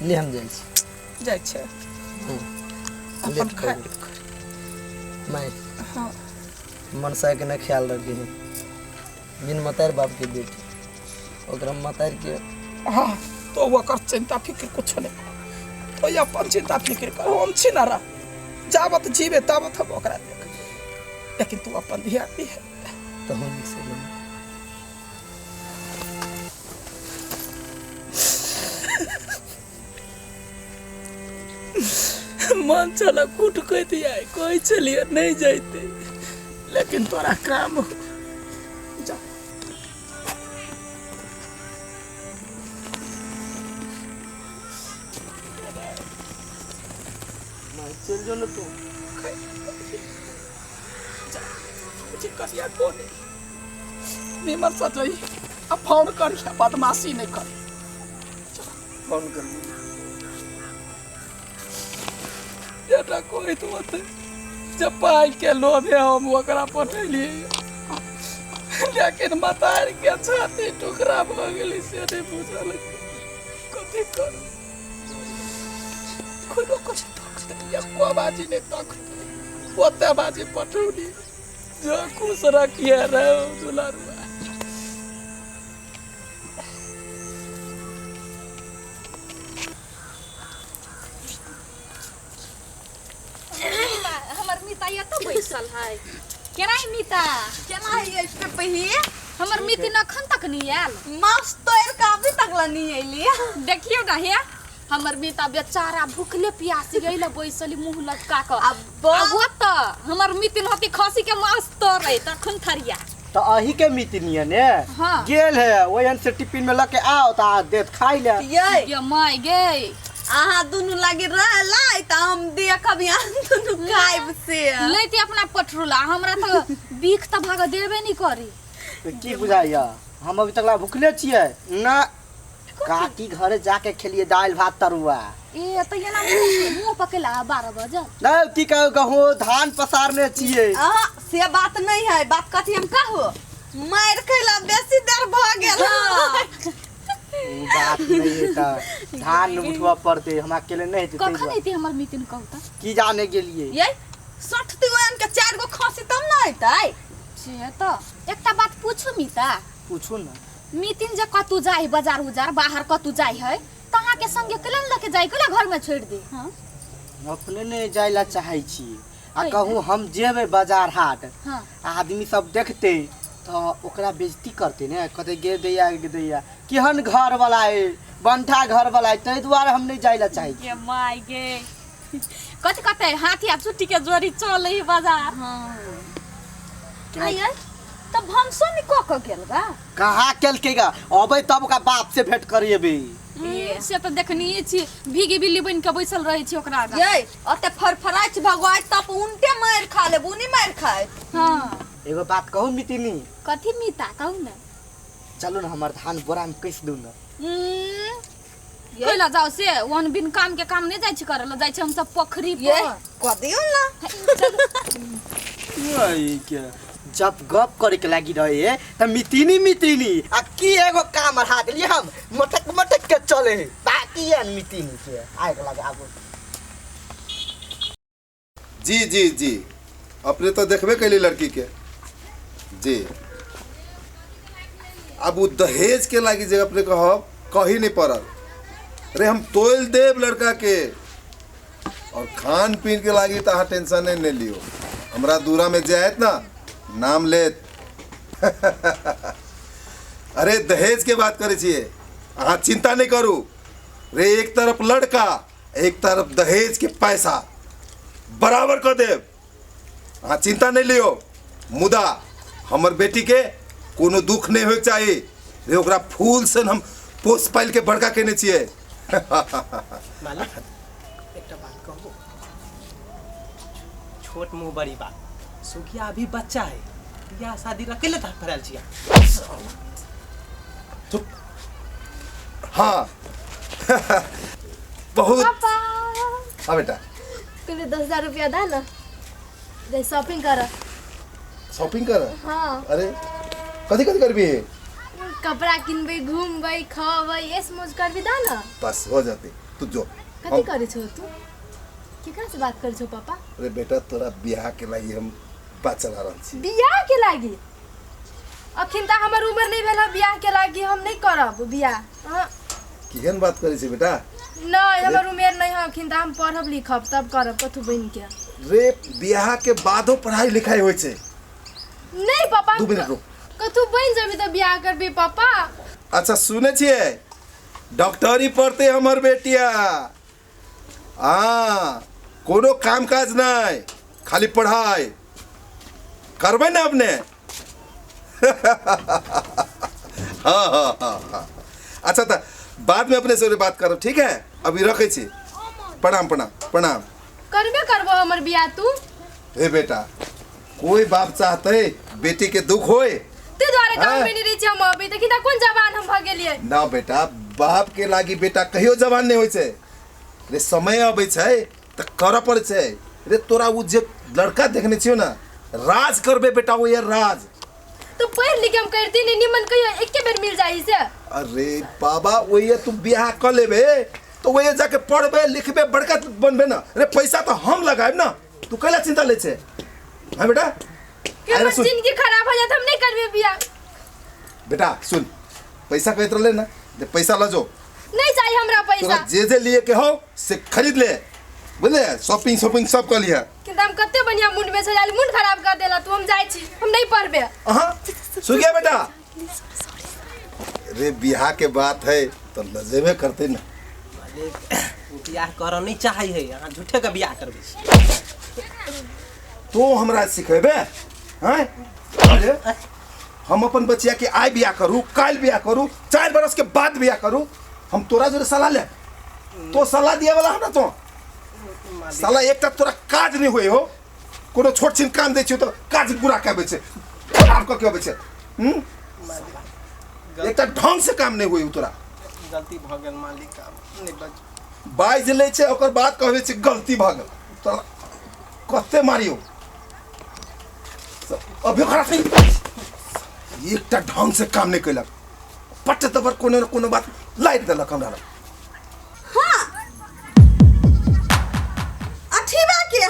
ले हम जाइ छी जाइ छै लेट अपन कर खाय माय हाँ मनसा के ना ख्याल रखी है बिन मतार बाप के बेटी ओकरा मतार के हाँ तो ओकर चिंता फिक्र कुछ नहीं तो ये अपन चिंता फिक्र कर हम छी ना रह जाबत जीवे ताबत हम ओकरा देख लेकिन तू अपन ध्यान दी तो हम नीक से लेबै। मन चला कूट कह दिया कोई चलिए नहीं जाते लेकिन तोरा काम हो जा माय चल जो ना तू मुझे करिया कोने निमन सजई आ फोन करिया बदमाशी नहीं कर फोन कर दी बेटा कोई तो होते जब पाई के लोभे हम ओकरा पठेलिए लेकिन मतार के छाती टुकड़ा भऽ गेलै से नहीं बुझल कथी करू कोनो कुछ तक एको बाजी नहीं तक ओते बाजी पठौली जो खुश रखिए रहो दुलारुआ हमर मिता एतऽ बैसल है केना है मिता केना है पे पहिए हमर मितिन अखन तक नहीं आयल मांस तोड़ के अभी तक ला नहीं अइली देखियौ ना हे हमर मिता बेचारा भूखले प्यासी गइल बैसली मुंह लटका क अब अब ओतऽ हमर मितिन होती खसी के मांस तोड़े तखन थरिया तो अही के मितनिया ने हाँ। गेल है वही से टिफिन में लके आओ त आ देत खाई ले ये ये my गे अहाँ दुनू लागी रहलै तऽ हम देखब यहाँ दुनू खाइब से लैते अपना पठरुला हमरा तऽ बीख तऽ भाग देबे नहीं करी तो की बुझाइया हम अभी तक ला भूखले छियै ना काकी घरे जाके खेलिए दालि भात तरुआ ए तऽ एना मुंह पकेला 12 बजे ना की कहू गहूँ धान पसारने छियै अहाँ से बात नहीं है बात कथी हम कहू मारि खैला बेसी देर भऽ गेल उ बात नहीं है त धान उठबऽ पड़तै हम अकेले नहीं हेतै ताहि कखन दुआरे। एती हमर मितिन कहू तऽ की जाने गेलिए ये सठती गोयन के चारि गो खसी तब ने अयतै से तऽ एकटा बात पूछू मिता पूछू ना मितिन जे कतू जाय बाजार उजार बाहर कतू जाय है तऽ अहाँके संगे केला ने लके जाय केला घर में छोड़ि दे हाँ अपने नहीं जाय ला चाहै छी आ कहूँ हम जेबै बाजार हाट हाँ आदमी सब देखते तो ओकरा बेइज्जती करते ने कहते गे दैया गे दैया केहन घर वाला है बंठा घर वाला है ताहि दुआरे हम नहीं जाय ला चाहै छी गे my गे कथी कहते हाथी आ चुट्टी के जोड़ी चले बाजार हाँ आइए तऽ भनसो नि कऽ कऽ गेल गा कहाँ केलकै गा अबै तब ओकरा बाप से भेंट करेबै से तऽ देखनिये छी भीगी बिल्ली बनि कऽ बैसल रहै छी ओकरा आगाँ। ये ओते फरफराइ छी भगवान तब उनटे मारि खा लेब उनी मारि खाय हाँ एगो बात कहू मितिनी कथी मिता कहू ने चलू ने हमर धान बोरा में कस दू ने कैला जाओ से ओहन बिन काम के काम नहीं जाइ छी करे ला जाइ छी हम सब पोखरी ये पर कऽ दियौ ने वही के जब गप करे के लागी रहे त मितिनी मितिनी आ की एगो काम अढ़ा देलिए हम मटक मटक के चले बाकी एहन मितिनी के आग लगा आबू जी जी जी अपने तो देखबे कैली लड़की के जी। अब वो दहेज के लागी जे अपने कहब कही नहीं पड़ल। अरे हम तोल देब लड़का के। और खान पीन के लागी तऽ अहाँ टेंशन नहि लियौ हमरा दूरा में जे आयत ना नाम लेत अरे दहेज के बात करै छियै अहाँ चिंता नहि करू रे एक तरफ लड़का एक तरफ दहेज के पैसा बराबर कऽ देब अहाँ चिंता नहि लियौ मुदा हमर बेटीके कोनो दुख नहि होइके चाही रे ओकरा फूल सन हम पोस पालि के बड़का केने छियै मालिक एकटा बात कहबो छोट मुंह बड़ी बात सुखिया अभी बच्चा है बियाह शादी ला कैले धड़फड़ायल छियै चुप हाँ बहुत पापा हाँ बेटा कहले 10,000 रुपया दा ना दे शॉपिंग कर शॉपिंग कर हाँ अरे कथी कथी करबी कपड़ा किनबै घूमबै खबै ऐश मौज करबी दा ना बस हो जाते तू जो कथी करै छौ तू केकरा से बात करै छौ पापा अरे बेटा तोरा बियाह के लागि हम बात चला रहल छी बियाह के लागि अखन तऽ हमर उम्र नहि भेल हँ बियाह के लागि हम नहि करब बियाह अहाँ केहन बात करै छी बेटा नहि हमर उमेर नहि है अखन तऽ हम पढ़ब लिखब तब करब कथू बनि के रे बियाह के बादो पढ़ाई लिखाई होइ छै नहि पापा दू मिनट रुक कथू बनि जेबी तऽ बियाह करबी पापा अच्छा सुनै छियै डॉक्टरी पढ़ते हमर बेटिया हाँ कोनो काम काज नहीं खाली पढ़ाई करबै ने अपने हाँ हाँ हाँ हाँ अच्छा तऽ बाद में अपने से बात करब ठीक है अभी रखै छी प्रणाम प्रणाम प्रणाम करबे करबो हमर बियाह तू हे बेटा कोई बाप चाहते बेटी के दुख होए ते दुआरे गाँव हाँ। में नहीं रही छी हम अभी देखी तऽ कोन जवान हम भऽ गेलियै ना बेटा बाप के लागी बेटा कहियो जवान नहीं होइ छै रे समय अबै छै तऽ करऽ पड़ै छै रे तोरा ओ जे लड़का देखने छियौ ने राज करबे बेटा ओ यार राज तो पढ़ लिख के हम करती नहीं निमन कहियो एके बेर मिल जाई से अरे बाबा ओहिए तू बियाह कऽ लेबे तो ओहिए जाके पढ़बे लिखबे बड़का बनबे ना रे पैसा तो हम लगाएब ना तू कैला चिंता ले छे हाँ बेटा कि अरे हमर सुन जिंदगी खराब हो जात हम नहीं करबे बियाह बेटा सुन पैसा कहत रहले ना जे पैसा ल जो नहीं चाहिए हमरा तोरा पैसा जे जे लिए के हो से खरीद ले बुझले शॉपिंग शॉपिंग सब कर लिहा किन्तु हम कते बढ़िया मूड में सजायल मूड खराब कर देला तू हम जाइ छी हम नहीं पढ़बे अहाँ सुन गया बेटा रे बियाह के बात है तो लजेबे करते ना मालिक ओ बियाह करऽ नहीं चाहै है अहाँ झूठे के बियाह करबै छी तो हमरा सिखेबे हैं अरे हम अपन बचिया के आइ बियाह करू काल्हि बियाह करू 4 बरस के बाद बियाह करू हम तोरा जोरे सलाह ले तो सलाह दिए वाला हमरा तो साला एकटा तोरा काज नहीं होए हो कोनो छोट छिन काम दै छियौ तऽ काज पूरा के अबै छै खराब कऽ के अबै छै हूँ एकटा ढंग से काम नहीं होए तोरा गलती भऽ गेल मालिक आब नहि बच बाजि लै छै ओकर बाद कहबै छै गलती भऽ गेल तोरा कते मारियौ अभी खराब नहीं एकटा ढंग से काम नहीं कैलक पट दबर कोनो न कोनो बात लाइट देलक हमरा लग। हाँ अठीबा के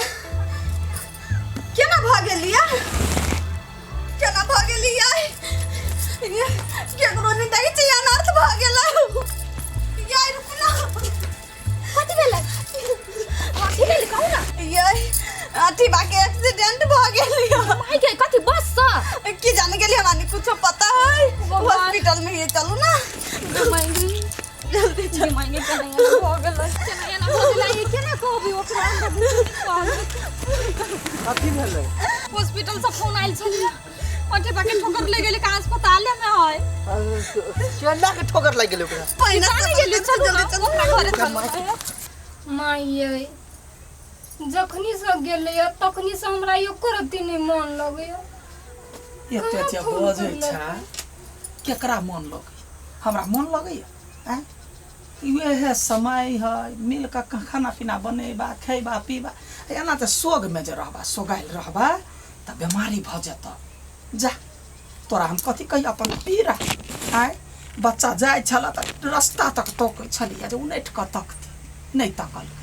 केना भऽ गेलियै केना भऽ गेलियै केकरो नहि देखै छियै अनर्थ भऽ गेलै यै रुकू ना कथी भेलै कथी भेलै कहू ना यै अठीबा के एक्सीडेंट भऽ गेलियै माय के कथी बस सँ की जाने गेलियै हमरा नहि कुछो पता है हॉस्पिटल में ये चलू ना जल्दी चलू माय केना एना भऽ गेलै केना एना भऽ गेलै ई केना कहबी ओकरा हमरा बुझे नहि कहबै कथी भेलै हॉस्पिटल से फोन आयल छलै अठे बाके ठोकर लागि गेलै कहाँ अस्पताले में है केना के ठोकर लागि गेलै ओकरा पहिने जाने गेलै चलू जल्दी ना चलू ओकरा घरे चलू माय यै जखनी से गेलैया तखनी से हमरा एको रत्ती नहि मन लगैया एते कहाँ जे फोन बजै करलक? छै केकरा मन लगै हमरा मन लगैया आँय इएह समय है मिल कऽ खाना पीना बनेबा खैबा पीबा एना तऽ सोगमे जे रहबा सोगायल रहबा तऽ बेमारी भऽ जेतऽ जा तोरा हम कथी कही अपन पीड़ा आँय बच्चा जाइ छलऽ तऽ रस्ता तक तकै छलियै जे उनटि कऽ तकतै नहि तकलकै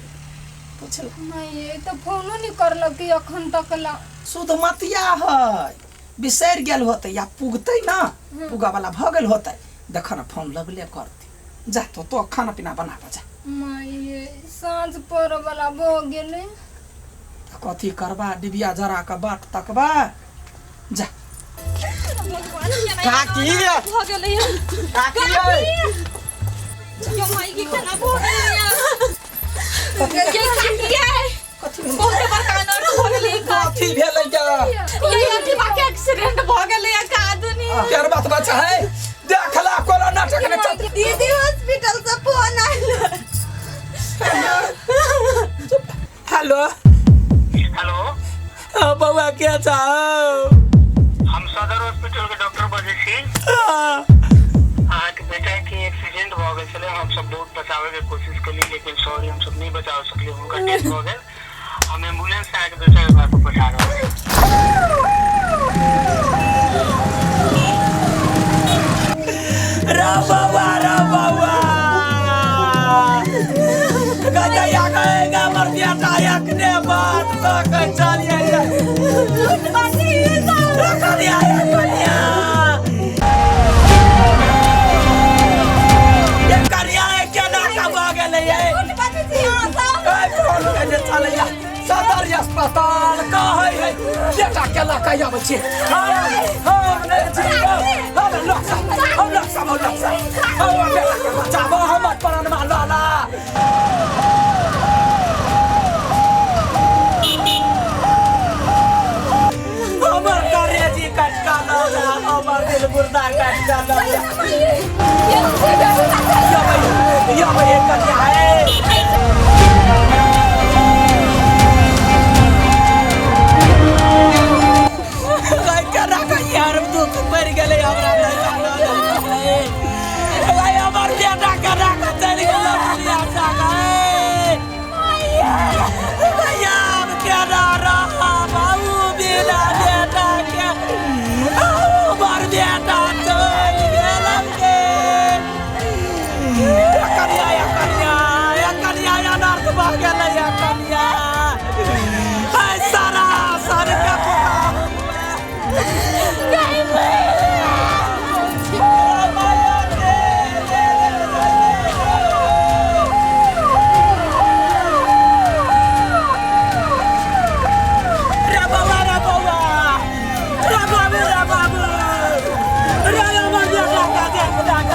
बुझल नहि यै तऽ फोनो नहि करलक अखन तक ला शुद्ध मतिया है बिसरि गेल होतै या पुगतै ना पुगऽ वाला भऽ गेल होतै देख न फोन लगले करतै जा तो तो खाना पीना बनाबऽ जा माये साँझ पड़ऽ वाला भऽ गेलै। तऽ कथी करबा डिबिया जरा कऽ बाट तकबा जा। काकी भऽ गेलै। काकी यै। यो माई के केना भऽ गेलै? ये काकी यै, बहुत बड़का अनर्थ भऽ गेलै। कथी भेलै गे? ये अथी के एक्सीडेंट भऽ गेलै कादुनी। केहन बात बच्चा है देखला कोनो नाटक नहि चलतै। दीदी हॉस्पिटल से फोन आयल। Hello hello. हाँ, बौआ के छौ? हम सदर हॉस्पिटल के डॉक्टर बजै छी। अहाँके बेटा के एक्सीडेंट भऽ गेल छलै, हम सब बहुत बचावे के कोशिश केली लेकिन सॉरी हम सब नहीं बचा सकली, हुनका डेथ भऽ गेल। हम एम्बुलेंस से अहाँके बेटा के घर पर पठा रहल छी। रे बौआ रे बौआ गजैया कहेगा हमर बेटा एखने बात तऽ के चलिए कनिया कनिया ये कनिया केना के भऽ गेलै ये? ए, फोन कने चलैया सदर अस्पताल कहै है बेटा के लऽ के आबै छी। हम नहि जीब, हम लोक सब हम लोक सब हम लोक सब हमर बेटा के बचाबो, हमर प्राणमा लऽ ला। हमर करेजी कटका लऽ ला, हमर दिल गुर्दा कटका लऽ ला। यो भैया कनिया है। यार दुख पड़ि गेलै हमरा नहि जानल। भाई हमर बेटा केना कऽ चलि गेलै दुनिया सँ भैया, आब केना रहब बाबू बिना बेटा के? हमर बेटा चलि गेल गे। कनिया या कनिया या कनिया अनर्थ भऽ गेलै या कनिया। सारा सर के रे बौआ रे बौआ रे बाबू रे बाबू रे हमर बेटा के देख देख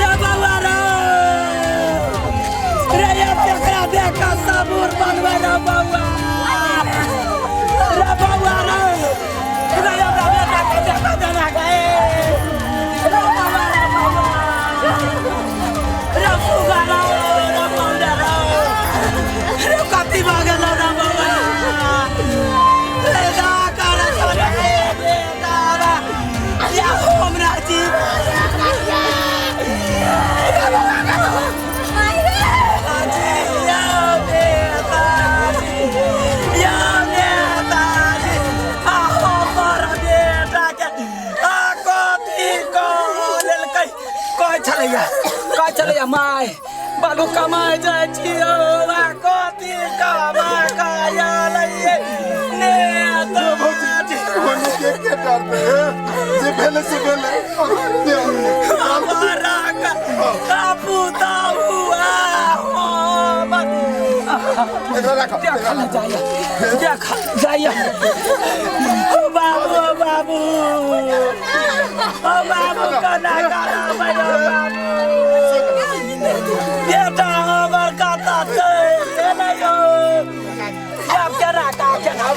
रे बौआ रे रे ये केकरा देख कऽ सबूर बनबै रे बौआ रे बौआ रे रे हमरा बेटा के देख देना गे रे बौआ रे बौआ रे फुगा रे रे बौआ रे रे कथी भऽ गेल रे बौआ रे ना कर रे बेटा रे या हमरा जीव छलैया कहै छलैया माय बालू कमाइ जाइ छियौ आ कथी कमा कऽ ने होने के के डरते हैं जे भेले से भेले। हमारा पुताहु एकरा राख। देखल जाइया देखल जाइया। ओ बाबू बाबू ओ बाबू कना कराबै ओ बाबू बेटा हमर कतऽ चलि गेलै यौ? आब केना का केना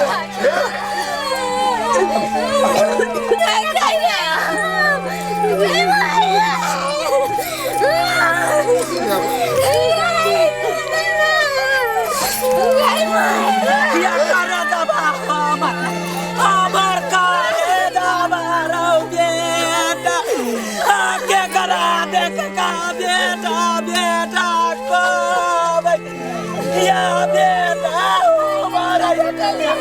किया कर दबा हमर हमर करे दबा रौ बेटा आके करा देख का बेटा बेटा को या बेटा हमारा या कन्या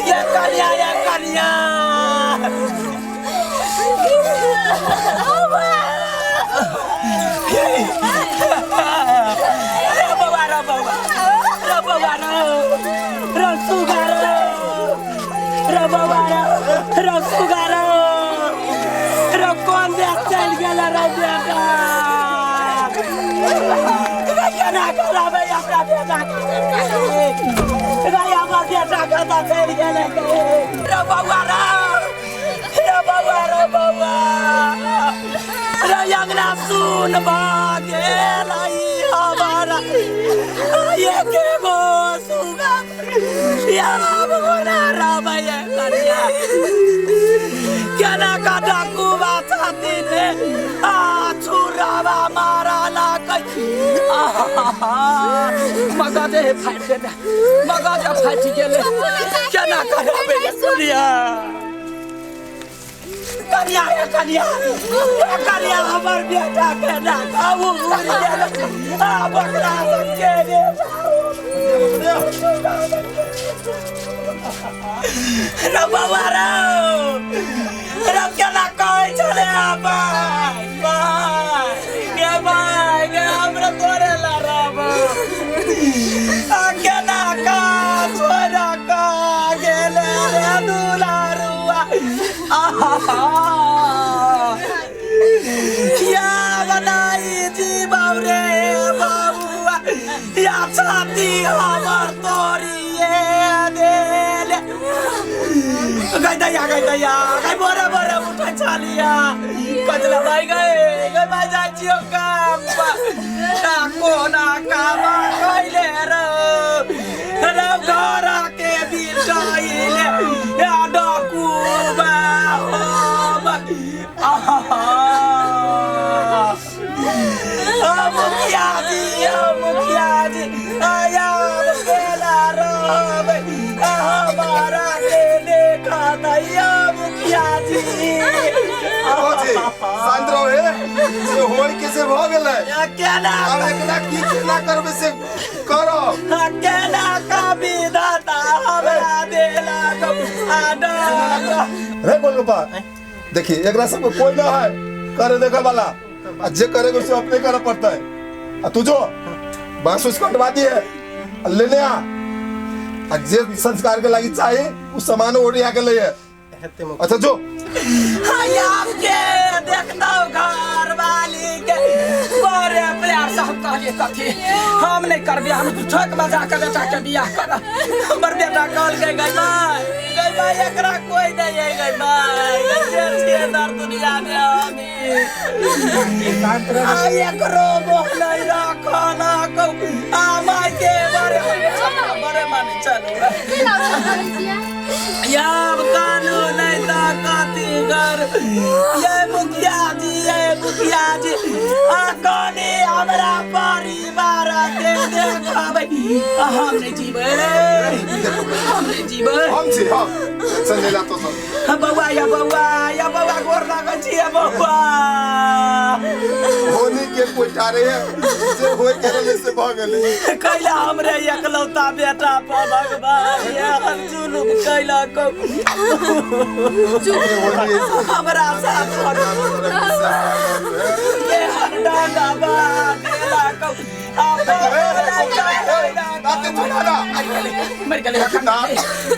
या कन्या या कन्या रे बौआ रे बौआ रे बौआ रे रे सुगा रे रे बौआ रे रे सुगा रे रे कोन देश चलि गेल रे बेटा? केना कराबै अपना बेटा के रे हमर बेटा कतऽ चलि गेलै रे बौआ रे रे बौआ रे बौआ रे अंगना सुन भऽ गेल हमर एके गो सुगा या गोना रहबै कनिया केना कटा कुबा छाती रे आ छुरावा मारलक मगजे फाटि गेलै मगजे फाटि गेलै केना करबै कनिया कनिया रे कनिया रे कनिया हमर बेटा के ना कहू उड़ि गेल आ बकरा सबके रे रे बौआ रे रे केना कहै छलै बाय बाय गे बाय गे हमरा तोरे ला रब आ केना का छोरा का गेले रे दुलारुआ आहा या बनाई जीवौ रे बबुआ या छाती हमर तोरिए देले गई दैया गई दैया गई बोरे बोरे उठै छलिया कचला भाइ गए गई भाइ जाइ छियौ काम पर आ कोना काम कैले रे रे घर के बिटाइले या डकुबा हम आहा मुखिया जी मुखिया जी आया गेला रहबै हमारा के देखा दैया मुखिया जी जी शांत रहो हे जे होय के से भ गेलै केना अब एकरा की केना करबै से करो केना का विधाता हमरा देला रे गोलगप्पा देखिए एकरा सबको कोई ना है करे देखे वाला आ जे करेगा उसे अपने करना पड़ता है आ तू जो बांस उस कटवा दिए आ लेने आ आ जे संस्कार के लागी चाहिए उस सामान ओरिया के लिए अच्छा जो के देखता घर वाली के बड़े प्यार से हम कहलिए कथी हम नहीं करबे हम तू ठोक बजा के बेटा के बियाह कर हमर बेटा कहलकै गई माय गई माय एकरा कोई नहीं है गई माय गई जे छियै दर दुनिया में हमी आ एकरो मोह नहीं रखलक आ माय के बड़े बड़े माने चलू याब कानू नहीं त कथी कर ये मुखिया जी ये मुखिया जी आ कनी हमरा परिवार के देखबै हम नहीं जीबै हम नहीं जीबै हम छी हम टेंशन लेला तो सब बौआ या बौआ या बौआ गोर लागै छी या बौआ होनी के कोई टारे है जे होय के रहले से भ गेलै कैला हमरे एकलौता बेटा पर भगवान एहन जुलुम कैला को हमरा साथ एहन डांडा बा देला को मर गेलै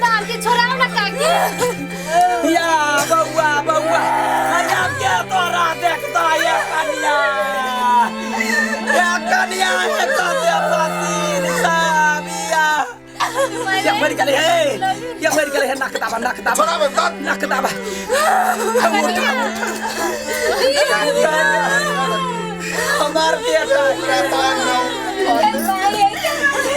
दार के छोड़ाओ ना काकी या बौआ बौआ आब के तोरा देखता ये कनिया या कनिया हे कते पसीन साबिया या मर गेलै हे या मर गेलै हे नाक दाबा नाक दाबा नाक दाबा उठा उठा हमार बेटा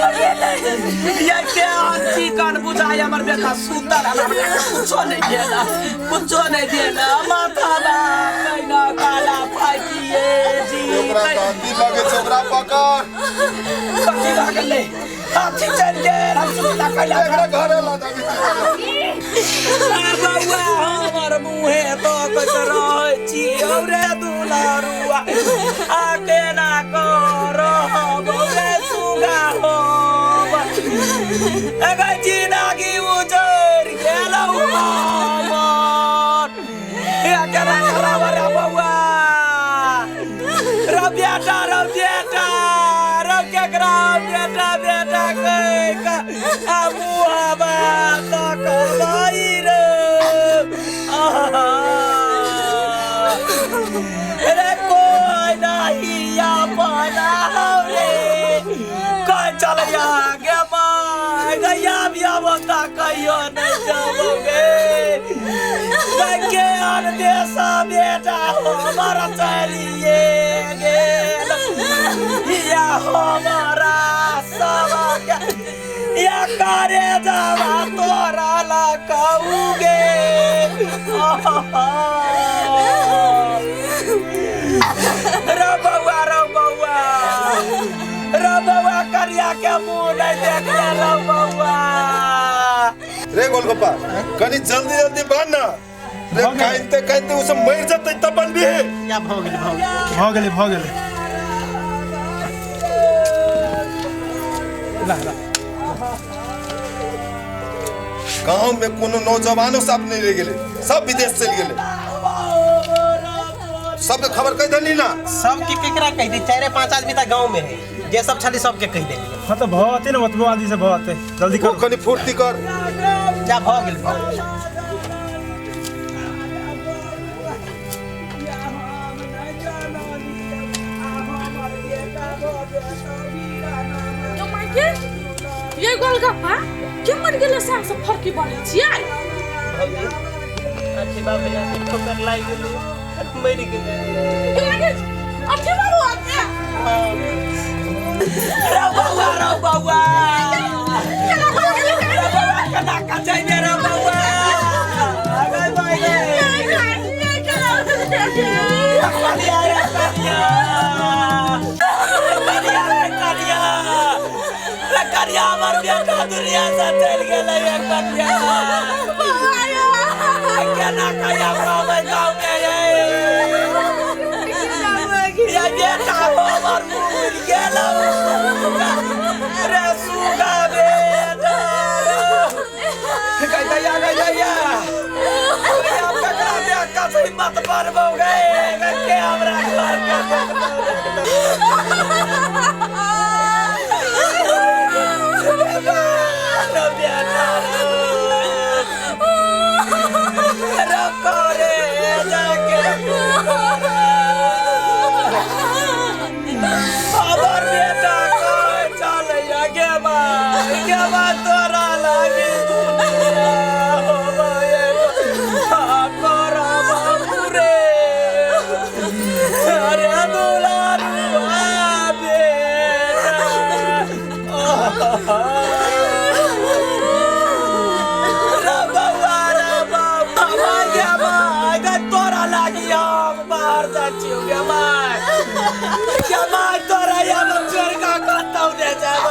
ये के चिकन बुझाय हमर बेटा सुतल हमर बेटा कुछो नहीं देला कुछो नहीं देला माथा बा कैना काला फाटिए जी ओकरा गांधी लगे छै ओकरा पकड़ कथी भऽ गेलै हाथी चलि गेल हम सुतला कैला एकरा घरे ला जाबी बौआ हमर मुँहे तकैत रहै छी औरे दुलारुआ आ केना करब औरे सुगा होब एगो जिनगी उजरि गेलौ हमर ए केना करब रे बौआ रौ बेटा रौ बेटा रौ केकरा बेटा बेटा कहि कऽ आ मुँहबा तकबै रे आहा रे कोई नहीं अपना आन देश बेटा हमर चलिए गेल या हमारा सबके या करे जावा तोरा लकाऊगे। रे बउआ रे बउआ रे बउआ करिया के मुँह नहीं देखले रे बउआ। रे गोलगप्पा कनी जल्दी जल्दी बांध ना रे, काइनते काइनते उ सब मर जतै तब बनबी है। या भ गेलै भ गेलै भ गेलै भ गेलै। ला ला गांव में कोनो नौजवानो सब नहीं रह गेले, सब विदेश चल गेले। सबके खबर कह देली ना? सबके केकरा कह दी, 4-5 आदमी त गांव में है जे सब छली सबके कह देली। हां त भते न ओतबो आदमी से भते, जल्दी कर कनी फुर्ती कर। जा भ गेल भ गेल। तो माय के ये गोलगप्पा के मर गेलै से हम सब फरकी बनै छियै। अच्छी बात भैया ठोकर लागि गेलै मरि गेलै। अच्छी बाबू आते रे बउआ रे बउआ रे बउआ कना कचैबे रे बउआ आगे भाई रे करिया रे करिया करिया रे करिया रे करिया हमर बेटा दुनिया से चलि गेलै रे करिया केना कहिया रहबै गाँव में रे ये बेटा हमर मरि गेल रे सुगा बेटा रे। गैया गैया ककरा देख कऽ हिम्मत बढ़बौ गे के हमरा घर के तोरा लागी रे अरे दुलारुआ बेटा रे बउआ रे बउआ गे माय गे तोरा लागी हम बाहर जाइ छियौ गे माय गे माय तोरा हम छोड़ि कऽ कतौ नहि जायब।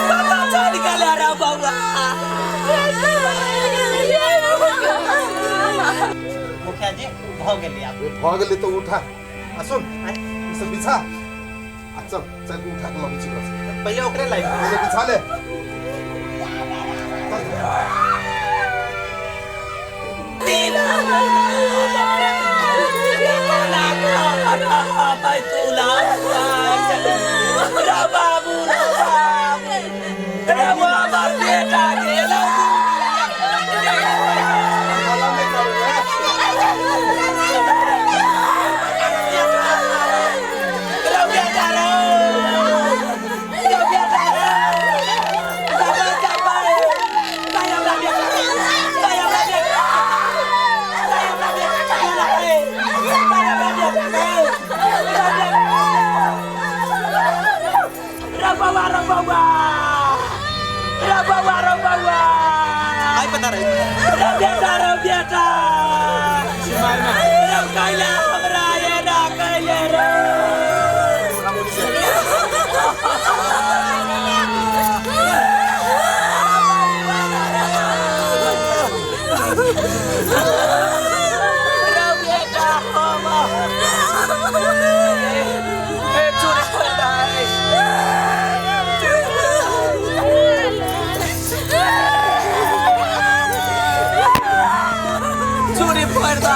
कतौ चलि गेलै रे बउआ। मुखिया जी भ गेलै आब। भ गेलै त उठा आ सुन ई सब बिछा आ चल चल के उठा के लबै छी पहिले ओकरे लाइफ पहिले बिछा ले। बाबू रे बाबा बेटा गेल आई पता रहे रे बेटा रे बेटा रे कैला हमरा ये ना कैले रे। रे बेटा हम ए चोरी करता है। चोरी पड़ता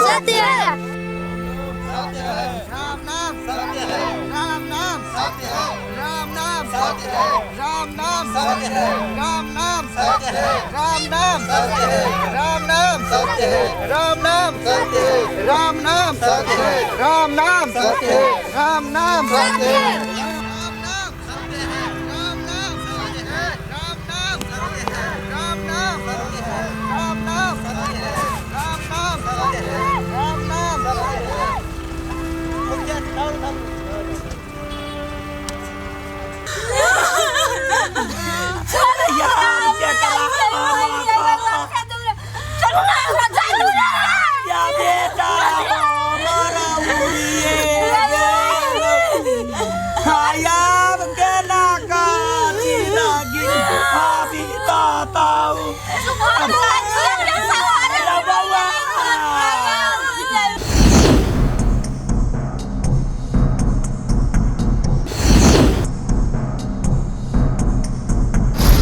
सत्य है। राम नाम सत्य है, राम नाम सत्य है, राम नाम सत्य है, राम नाम सत्य है, राम नाम सत्य है, राम नाम सत्य है, राम नाम सत्य है, राम नाम सत्य है, राम नाम सत्य है, राम नाम सत्य है, राम नाम सत्य है। राम नाम सत्य है, राम नाम सत्य है, राम नाम सत्य है, राम नाम सत्य है। चल यार क्या चलू ना।